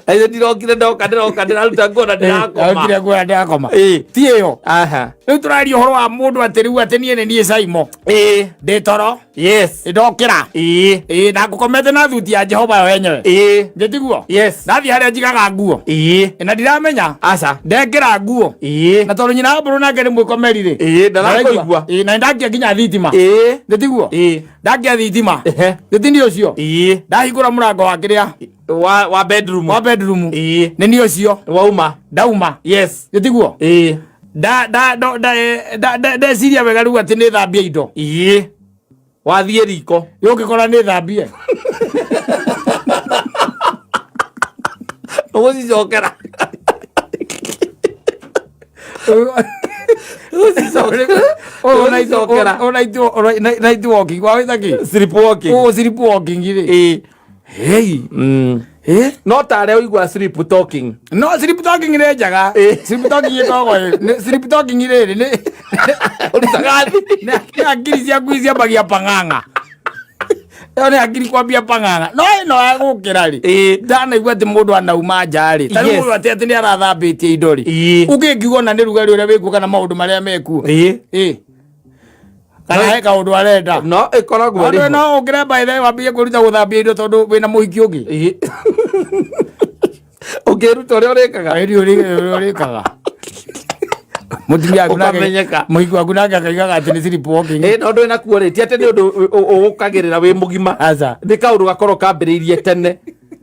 Na ithe ndirokire ndoka ndĩroka ndĩraruta nguo na ndĩrakoma. Ndarutire nguo na ndĩrakoma. Ĩĩ. Ti ĩyo. Aha. Rĩu tũraria ũhoro wa mũndũ atĩ rĩu atĩ niĩ nĩ niĩ Saimo. Ĩĩ. Ndĩ toro. Yes. Ndokĩra. Ĩĩ. Ĩĩ, na ngũkomete na thuti ya Jehova yo yenyewe. Ĩĩ. Njĩtiguo? Yes. Ndathiĩ harĩa njigaga nguo. Ĩĩ. Na ndiramenya. Aca. Ndekĩra nguo. Ĩĩ. Na tondũ nyina wa mbũrũ nake nĩ mwĩkomeri rĩ. Ĩĩ, ndarakũigua. Ĩĩ, na nĩndakia nginya thitima. Ĩĩ. Njĩtiguo? Ĩĩ. Ndakia thitima. Ehe. Gĩtini ũcio. Ĩĩ. Ndahingũra mũrango wa kĩrĩa Wa bedroom. wa bedroom. Ĩĩ. Nĩ niĩ ũcio. Wauma. Ndauma. Yes. Gĩtiguo? Ĩĩ. Nda nda ndo- nda nda nda ndeciria wega rĩu atĩ nĩ thambie indo. Ĩĩ. Wathiĩ riko. Yũngĩkora nĩ thambie. Ũgũcicokera. Ũgũcicokera. Night walking. Wawĩta kĩ? Sleepwalking. Ũũ sleep walking rĩ. Ĩĩ. Hey. Mm. Eh? No tarĩa ũigua sleep talking. No sleep talking nĩ njega. Ĩĩ. Sleep talking ĩkoragwo sleep talking rĩrĩ nĩ Ũrutaga thiri. nĩ hakiri ciaku ciambagia pang'ang'a. Ĩyo nĩ hakiri kwambia pang'ang'a. No ĩno ya gũkĩra rĩ. Ĩĩ. Ndanaigua atĩ mũndũ anauma nja rĩ. Ta rĩu Yes. mũndũ atĩ atĩ nĩ arathambĩtie indo rĩ. Ĩĩ. Ũngĩngiuga ona nĩ rugarĩ ũrĩa wĩkuo kana maũndũ marĩa mekuo. Ĩĩ. Ĩĩ. Kana he kaũndũ arenda. No ĩkoragwo Andũ ĩrĩ ho. no ũkĩre by the way wambie kwĩruta gũthambia indo tondũ wĩna mũhiki ũngĩ. Ĩĩ. Ũngĩruta ũrĩa ũrĩkaga. Ĩri ũrĩkaga. Mũtumia waku nake Ũkamenyeka. mũhiki waku nake akaigaga atĩ nĩ sleep walking. Ĩĩ no ndũrĩ nakuo rĩ ti atĩ nĩ ũndũ ũgũkagĩrĩra wĩ mũgima. Aca. Nĩ kaũndũ gakorwo kambĩrĩirie tene.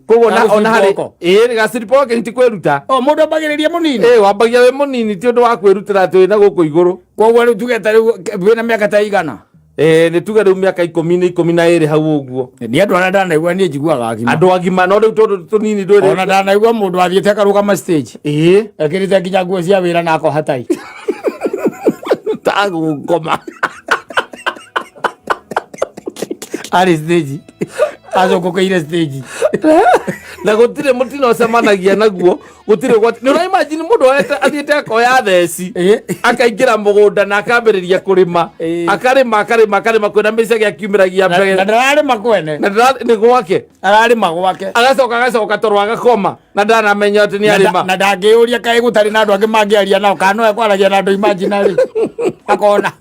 Koguo Ga ona harĩ gũsleepwalk. ĩĩ ga sleepwalking ti kwĩruta. O mũndũ ambagĩrĩria mũnini. Ĩĩ wambagia wĩ mũnini ti ũndũ wa kwĩrutĩra atĩ wĩna gũkũ igũrũ. Koguo rĩu tuge ta rĩu wĩna mĩaka ta igana. Ĩĩ nĩ tuge rĩu mĩaka ikũmi nĩ 12 hau ũguo. Nĩ andũ arĩa ndanaigua niĩ njiguaga agima. Andũ agima no rĩu tũndũ tũnini ndwĩrĩ. Ona ndanaigua mũndũ athiĩte akarũgama stage. Ĩĩ. Ekĩrĩte nginya nguo cia wĩra na akoha tai. Tagũkoma. Arĩ stage. Acokũkĩire stage. Na gũtirĩ mũtino ũcemanagia naguo gũtirĩ ũgwati. Nĩ ũra imagine mũndũ oete athiĩte akoya theci. Ĩĩ. Akaingĩra mũgũnda na akambĩrĩria kũrĩma. Ĩĩ. Akarĩma akarĩma akarĩma kwĩna mĩcege akiumĩragia Na mbere. na ndararĩma kwene. Na nĩ gwake. Ararĩma gwake. Agacoka agacoka toro agakoma na ndanamenya atĩ nĩ Na arĩma. na ndangĩyũria kaĩ gũtarĩ na andũ angĩ mangĩaria nao kana no ekwaragia na andũ imaginary. Akona.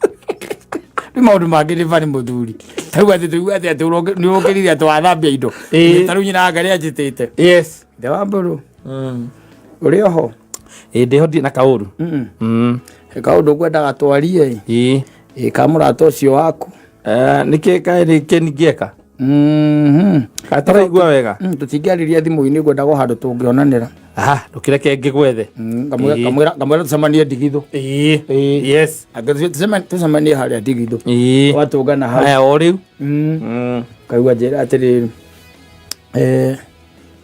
Rĩu maũndũ mangĩ nĩ bani mũthuri. Ta rĩu atĩ tũigue atĩ atĩ nĩ ũkĩrire atĩ wathambia indo. Ĩĩ. Ta rĩu nyina wa Ngarĩ anjĩtĩte. Yes. Ithe wa mbũrũ. Ũrĩ oho. Ĩĩ ndĩho ndirĩ na kaũru. He kaũndũ ngwendaga twarie. Ĩĩ. Ĩ ka mũrata ũcio waku. Nĩkĩ kaĩ nĩkĩ ningĩeka? Mhm. Kataraigua wega. Tũtingĩarĩria thimũ-inĩ ngwendaga o handũ tũngĩonanĩra. Aha, ndũkĩreke ngĩgwethe. Ngamwĩra Ĩĩ. ngamwĩra ngamwĩra tũcemanie ndigithũ. Ĩĩ. Ĩĩ. Yes. Angĩ tũcemanie harĩa ndigithũ. Ĩĩ. Twatũngana hau. Haya o rĩu. Kaigua njĩra atĩrĩrĩ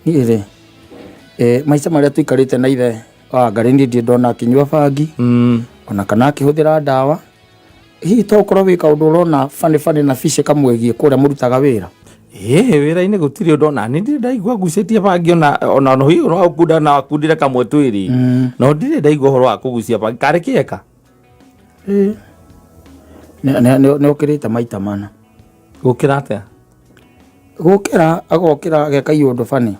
niĩ rĩ maica marĩa tũikarĩte na ithe wa Ngarĩ niĩ ndirĩ ndona akĩnyua bangi ona kana akĩhũthĩra ndawa. Hihi to ũkorwo wĩ kaũndũ ũrona bani bani na bici kamwĩgiĩ kũrĩa mũrutaga wĩra. Ĩĩ wĩra-inĩ gũtirĩ ũndũ ona niĩ ndirĩ ndaigua ngucĩtie bangi ona ona no hihi no ũkunda na wakundire kamwe twĩrĩ. No ndirĩ ndaigua ũhoro wa kũgucia bangi karĩ kĩeka. Ĩĩ. Nĩ ũkĩrĩte maita mana. Gũkĩra atĩa? Gũkĩra agokĩra ageka iũndũ bani.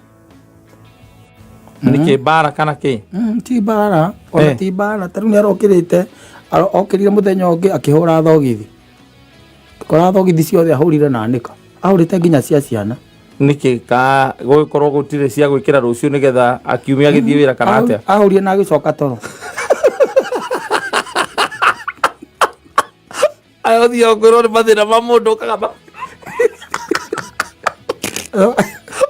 Nĩkĩ mbara kana kĩ? Ti mbara ona ti mbara ta rĩu nĩ arokĩrĩte okĩrire mũthenya ũngĩ akĩhũra thogithi. Kora thogithi ciothe ahũrire na anĩka. Ahũrĩte nginya cia ciana. Nĩkĩ ka gũgĩkorwo gũtirĩ cia gwĩkĩra rũciũ nĩgetha akiumia agĩthiĩ wĩra kana atĩa? Ahũrire na agĩcoka toro. Aya ũthiaga kwĩrwo nĩ mathĩna ma mũndũ ũkagamba.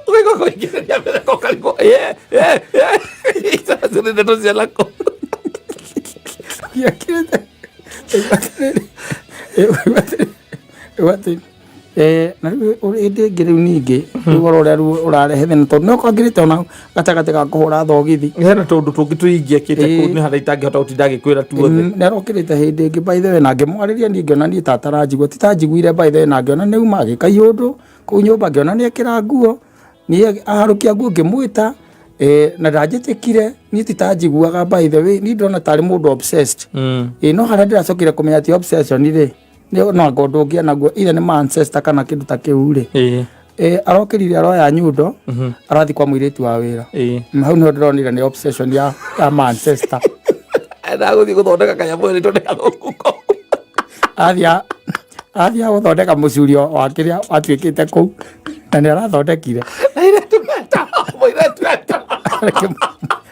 Ũgaigua kũingĩrĩria mĩtheko ũkarigwo icio nĩ ndeto cia nako. Gĩakĩrĩte. Na rĩu hĩndĩ ĩngĩ rĩu ningĩ rĩu ũhoro ũrĩa rĩu ũrarehe thĩna tondũ nĩ ũkangĩrĩte ona gatagatĩ ga kũhũra thogithi. Hena tũndũ tũngĩ tũingĩakĩte kũu nĩ harĩa itangĩhota gũtinda ngĩkwĩra tuothe. Nĩ arokĩrĩte hĩndĩ ĩngĩ by the way na ngĩmwarĩria niĩ ngĩona niĩ ta ataranjigua ti ta njiguire by the way na ngĩona nĩ auma agĩka iũndũ kũu nyũmba ngĩona nĩ ekĩra nguo niĩ aharũkia nguo ngĩmwĩta Na ndanjĩtĩkire niĩ titanjiguaga, by the way, niĩ ndona tarĩ mũndũ obsessed. No harĩa ndĩracokire kũmenya ti obsession rĩ, nĩ no anga ũndũ ũngĩ naguo, either nĩ ma ancestor kana kĩndũ ta kĩu rĩ. Arokĩrire, aroya nyundo, arathiĩ kwa mũirĩtu wa wĩra. Hau nĩho ndĩronire nĩ obsession ya ma ancestor. Ndagũthiĩ gũthondeka kanyamũ nĩ tondũ gathũku ko. Athiĩ gũthondeka mũcurio wa kĩrĩa watuĩkĩte kũu, na nĩ arathondekire. Airĩtu meta mũirĩtu eta.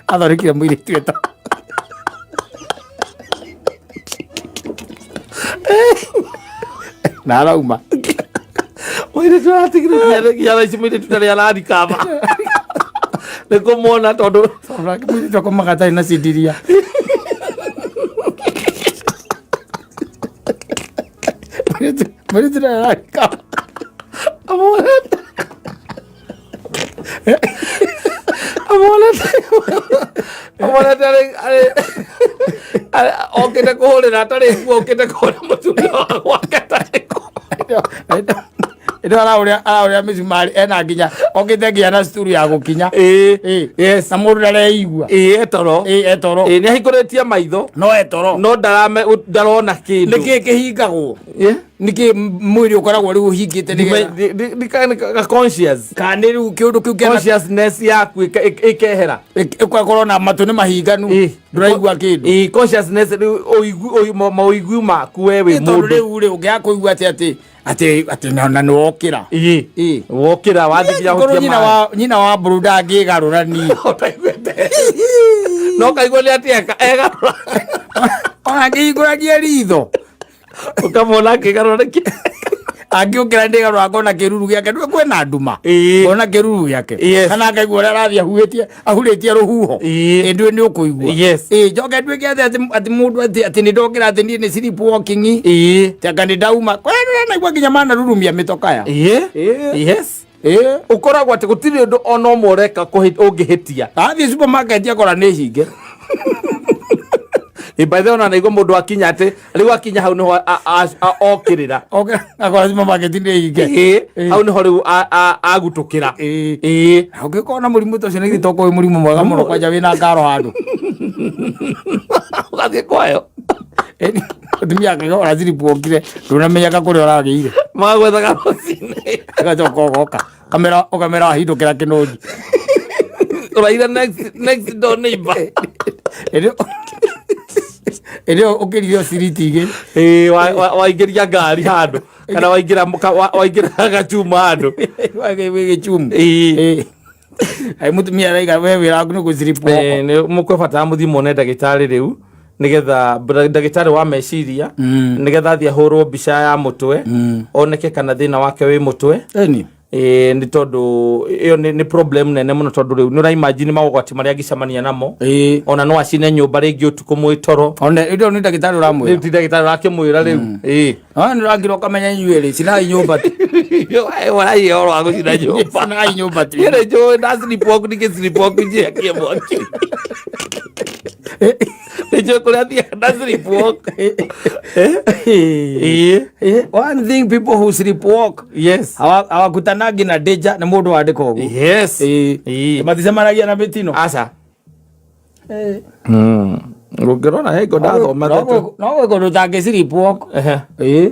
Athondekire mũirĩtu eta. Na arauma. Mũirĩtu aratigire nginya thaa ici mũirĩtu ndarĩ ararikaba nĩ kũmwona tondũ Nake mũirĩtu akomaga atarĩ na cindiria. Mũirĩtu ndarĩ ararikaba. Amuonete, amuonete, amuonete arĩ okĩte kũhũrĩra atarĩ kuo, okĩte kũhũra mũtumia wa gwake atarĩ kuo. Ĩno arahũrĩra mĩcumarĩ ena nginya okĩte nginya na cuturu ya gũkinya. Yes. Na mũndũ ndareigua. Ĩĩ, etoro. Ĩĩ, etoro. Ĩĩ, nĩ ahingũrĩtie maitho. No etoro. No ndarame ndarona kĩndũ. Nĩkĩ kĩhingagwo? Nĩkĩ mwĩrĩ ũkoragwo rĩu ũhingĩte nĩgetha Conscious. Kana nĩ rĩu kĩũndũ kĩu kĩana Consciousness yaku ĩkehera. Ĩgakorwo na matũ nĩ mahinganu, ndũraigua kĩndũ. Ĩĩ, consciousness rĩu maũigu maku we wĩ Tondũ mũndũ. Rĩu rĩ, ũngĩaga kũigua atĩ na nĩ wokĩra. Wokĩra wathiĩ nginya Korwo hutia nyina maĩ. wa nyina wa mbũrũ ndangĩgarũra niĩ. Ũtaiguĩte no kaigua nĩ atĩ egarũra. Ona angĩhingũragia ritho. Ũkamwona akĩgarũra nĩkĩ. Angĩũkĩra ndĩgarũra ngona kĩruru gĩake, ndũĩ kwĩna nduma. Ngona kĩruru gĩake. Kana ngaigua ũrĩa arathiĩ ahuhĩtie ahurĩtie rũhuho. Ĩ ndũĩ nĩ ũkũigua. Ĩ njoke nduĩke atĩ mũndũ atĩ nĩ ndokĩra atĩ niĩ nĩ sleep walking. Anga nĩ ndauma kwĩna naigua nginya manarurumia mĩtokaya. Yes, ũkoragwo atĩ gũtirĩ ũndũ ona ũmwe ũreka ũngĩhĩtia. Athiĩ supermarket akora nĩ hinge. Ĩ, by the way, ona naigua mũndũ akinya atĩ rĩu akinya hau nĩho okĩrĩra. Akora supermarket nĩ hinge. Hau nĩho rĩu agutũkĩra. Ũngĩkorwo na mũrimũ ta ũcio, nĩ githĩ to ũkorwo wĩ mũrimũ mwega mũno, kwanja wĩna ngaro handũ. Ũgathiĩ kwayo. Mũtumia akaiga ũraciribwokire, ndũnamenyaga kũrĩa ũragĩire. Magwethaga rũcinĩ. Ũgacoka ũgoka kamera ũkamera wahindũkĩra kĩnũngi. Ũraira next door neighbor. Ĩrĩ ũkĩrire ciriti igĩrĩ. Ĩĩ, waingĩria ngari handũ kana waingĩra waingĩra gacuma handũ. Gĩchumu. Ai mũtumia araiga we wĩra waku nĩ gũciribwoko. Nĩ mũkwebatara mũthiĩ muone ndagĩtarĩ rĩu, nĩgetha ndagĩtarĩ wa meciria, nĩgetha athiĩ ahũrwo mbica ya mũtwe, oneke kana thĩna wake wĩ mũtwe. Ĩni. Ĩĩ, nĩ tondũ ĩyo nĩ problem nene mũno, tondũ rĩu nĩ ũraimagine maũgwati marĩa angĩcemania namo. Ona no acine nyũmba rĩngĩ ũtukũ mwĩ toro. One ĩndĩ nĩ ndagĩtarĩ ũramwĩra. Rĩu ti ndagĩtarĩ ũrakĩmwĩra rĩu. Ĩĩ. Ah, nĩ ũrangira ũkamenya inyuĩ rĩ, cinai nyũmba tu. Waragia ũhoro wa gũcina nyũmba. Cinai nyũmba tu. Niĩ nĩ njũĩ nda sleepwalk, ningĩ sleepwalk njiakie mwaki. Nĩ njũĩ kũrĩa thiaga nda sleepwalk. Ĩĩ. One thing, people who sleepwalk hawakutanagi na danger, nĩ mũndũ wandĩka ũguo. Maticemanagia na mĩtino. Aca. Ũngĩrora hingo ndathoma. No gwĩka ũndũ ũtangĩ sleepwalk. Ĩĩ.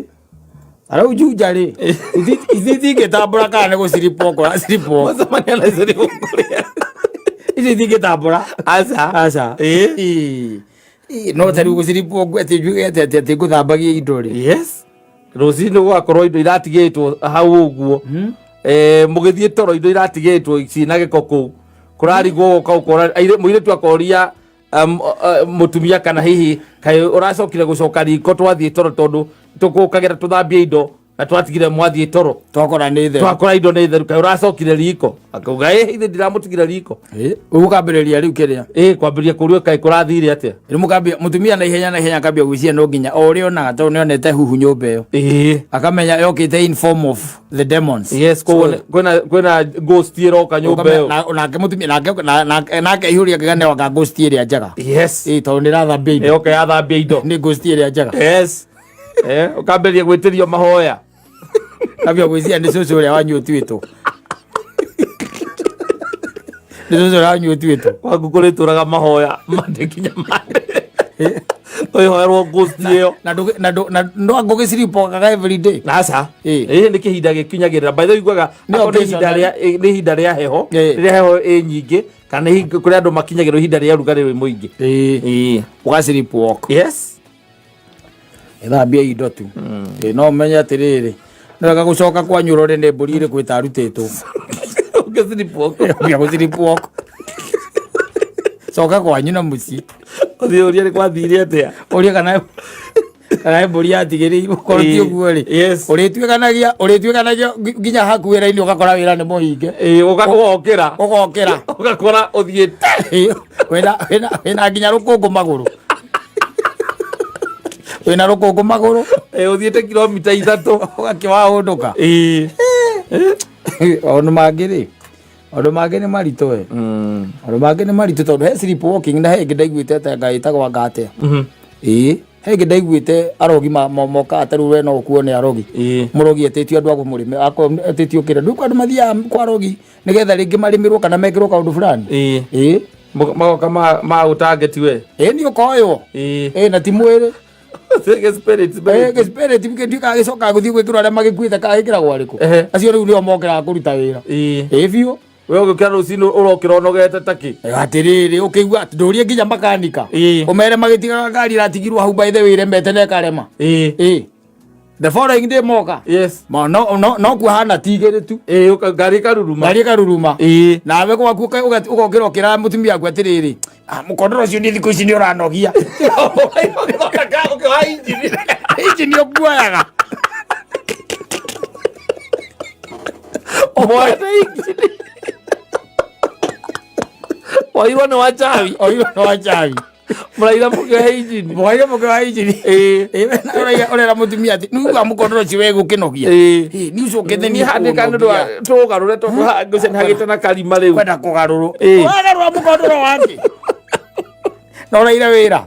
Arau Juja rĩ, ici itingĩtambũra kana nĩ gũ sleepwalk ũra sleepwalk. Macemania na sleepwalk kũrĩa. Ici itingĩtambũra. Aca. Aca. Ĩĩ. Ĩĩ. No ta rĩu gũ sleepwalk atĩ njuge atĩ ngũthambagia indo rĩ. Yes, rũcinĩ gũgakorwo indo iratigĩtwo hau ũguo. Mũgĩthiĩ toro indo iratigĩtwo ciĩna gĩko kũu, kũrarigwo gũka ũkora mũirĩtu akoria mũtumia kana hihi kaĩ ũracokire gũcoka riko twathiĩ toro, tondũ tũkũkagĩra tũthambie indo na twatigire mwathiĩ toro. Twakora nĩ theru. Twakora indo nĩ theru, kaĩ ũracokire riko? Akauga ĩ ithe ndiramũtigire riko. Ũguo ũkambĩrĩria rĩu kĩrĩa. Ĩ, kwambĩrĩria kũrio kaĩ kũrathire atĩa. Rĩu mũkambia mũtumia na ihenya akambia gwĩciria no nginya o ũrĩa onaga, tondũ nĩonete huhu nyũmba ĩyo. Akamenya yokĩte in form of the demons. Yes, koguo kwĩna ghost ĩroka nyũmba ĩyo. Nake mũtumia nake aihũria akĩgane wanga ghost ĩrĩa njega. Ĩĩ, tondũ nĩ ĩrathambia indo. Ĩyoka yathambia indo. Nĩ ghost ĩrĩa njega. Yes, ũkambĩrĩria gwĩtĩrio mahoya. Kambia gwĩciria nĩ cũcũ ũrĩa wanyu ũtuĩtwo. Nĩ cũcũ ũranyua ũtuĩtwo. Gwaku kũrĩtũraga mahoya mande kinya mande ũihoerwo ghost ĩyo. Na no ngũgĩciripokaga every day. Aca. Ĩ. Ĩ, nĩ kĩhinda gĩkinyagĩrĩra. By the way, iguaga Nĩ akorwo nĩ ihinda occasional. rĩa nĩ ihinda rĩa heho, Ĩ. rĩrĩa heho ĩ nyingĩ, kana nĩ kũrĩ andũ makinyagĩrwo ihinda rĩa ũrugarĩ wĩ mũingĩ. Ĩ. Ĩ. Ũga sleep walk. Yes. Ĩthambia indo tu. Ĩ, no ũmenye atĩrĩrĩ, nĩ wega gũcoka kwanyu ũrore nĩ mbũri ĩrĩkũ ĩtarutĩtwo. Ũngĩ sleep walk. Ũngĩa gũ sleep walk. Coka kwanyu na mũciĩ. Ũthiĩ ũrie nĩ gwathire atĩa. Ũrie kana mbũri yatigĩrĩirwo, korwo ti Ĩ, ũguo rĩ, yes. ũrĩtuĩkanagia nginya haku wĩra-inĩ ũgakora wĩra nĩ mũhinge. Ĩ, ũgokĩra. Ũgokĩra. Ũgakora ũthiĩte. Ĩ, wĩna nginya rũkũngũ magũrũ. Wĩna rũkũngũ magũrũ. Ĩ, ũthiĩte kilomita 3. Ũgakĩwahũndũka. Ĩ. Maũndũ mangĩ rĩ, maũndũ mangĩ nĩ maritũ we. Maũndũ mangĩ nĩ maritũ tondũ he sleep walking na he ĩngĩ ndaiguĩte atĩ anga ĩtagwo anga atĩa. Ĩĩ, he ĩngĩ ndaiguĩte arogi mokaga ta rĩu we no ũkuo nĩ arogi. Ĩ. Mũrogi etĩtio andũ a kũmũrĩmĩra, etĩtio kĩrĩa. Ndũĩ andũ mathiaga kwa arogi nĩgetha rĩngĩ marĩmĩrwo kana mekĩrwo kaũndũ fulani. Ĩ. Ĩĩ. Magoka ma gũtangeti we. Ĩĩ nĩ ũkoywo. Ĩ. Ĩĩ na ti mwĩrĩ. Gĩ spirit, spirit. Ĩĩ gĩspirit gĩtuĩkaga gĩcokaga gũthiĩ gwĩkĩrwo arĩa magĩkuĩte kana gĩkĩragwo arĩkũ. Ehe. Acio rĩu nĩo mokĩraga kũruta wĩra. Ĩ. Ĩĩ biũ. We ũgĩũkĩra rũcinĩ ũrokĩra ũnogete ta kĩ? Atĩrĩrĩ, ũkĩigua atĩ ndũrie nginya makanika. Ĩĩ. Ũmere magĩtigaga ngari ĩratigirwo hau by the way ĩremete na ĩkarema. Ĩ. Ĩĩ. The following day moka. Yes. Ma no kuhana ti igĩrĩ tu. Ĩ, ngari ĩkaruruma. Ngari ĩkaruruma. Ĩ. Nawe gwaku ũgokĩra ũkĩra mũtumia waku atĩrĩrĩ, "Ah, mũkondoro ũcio niĩ thikũ ici nĩ ũranogia." Ũgĩthondeka ũkĩoha injini. Injini ũkuoyaga. Ũmoete injini. Wairwo nĩ wachawi. Oirwo nĩ wachawi. Mũraira mũkĩoha injini. Mũraira mũkĩoha injini. Ĩ. Ĩ, ũrera mũtumia atĩ, "Nĩ ũigua mũkondoro ũcio we gũkĩnogia." Ĩ. Ĩ, nĩ ũcokete Niĩ niĩ handĩka nĩ ũndũ wa kũnogia. tũgarũre tondũ haha ngũcia nĩ hagĩte na karima rĩu. Kwenda kũgarũrwo. Ĩ. Wagarũra mũkondoro wake. Na ũraire wĩra.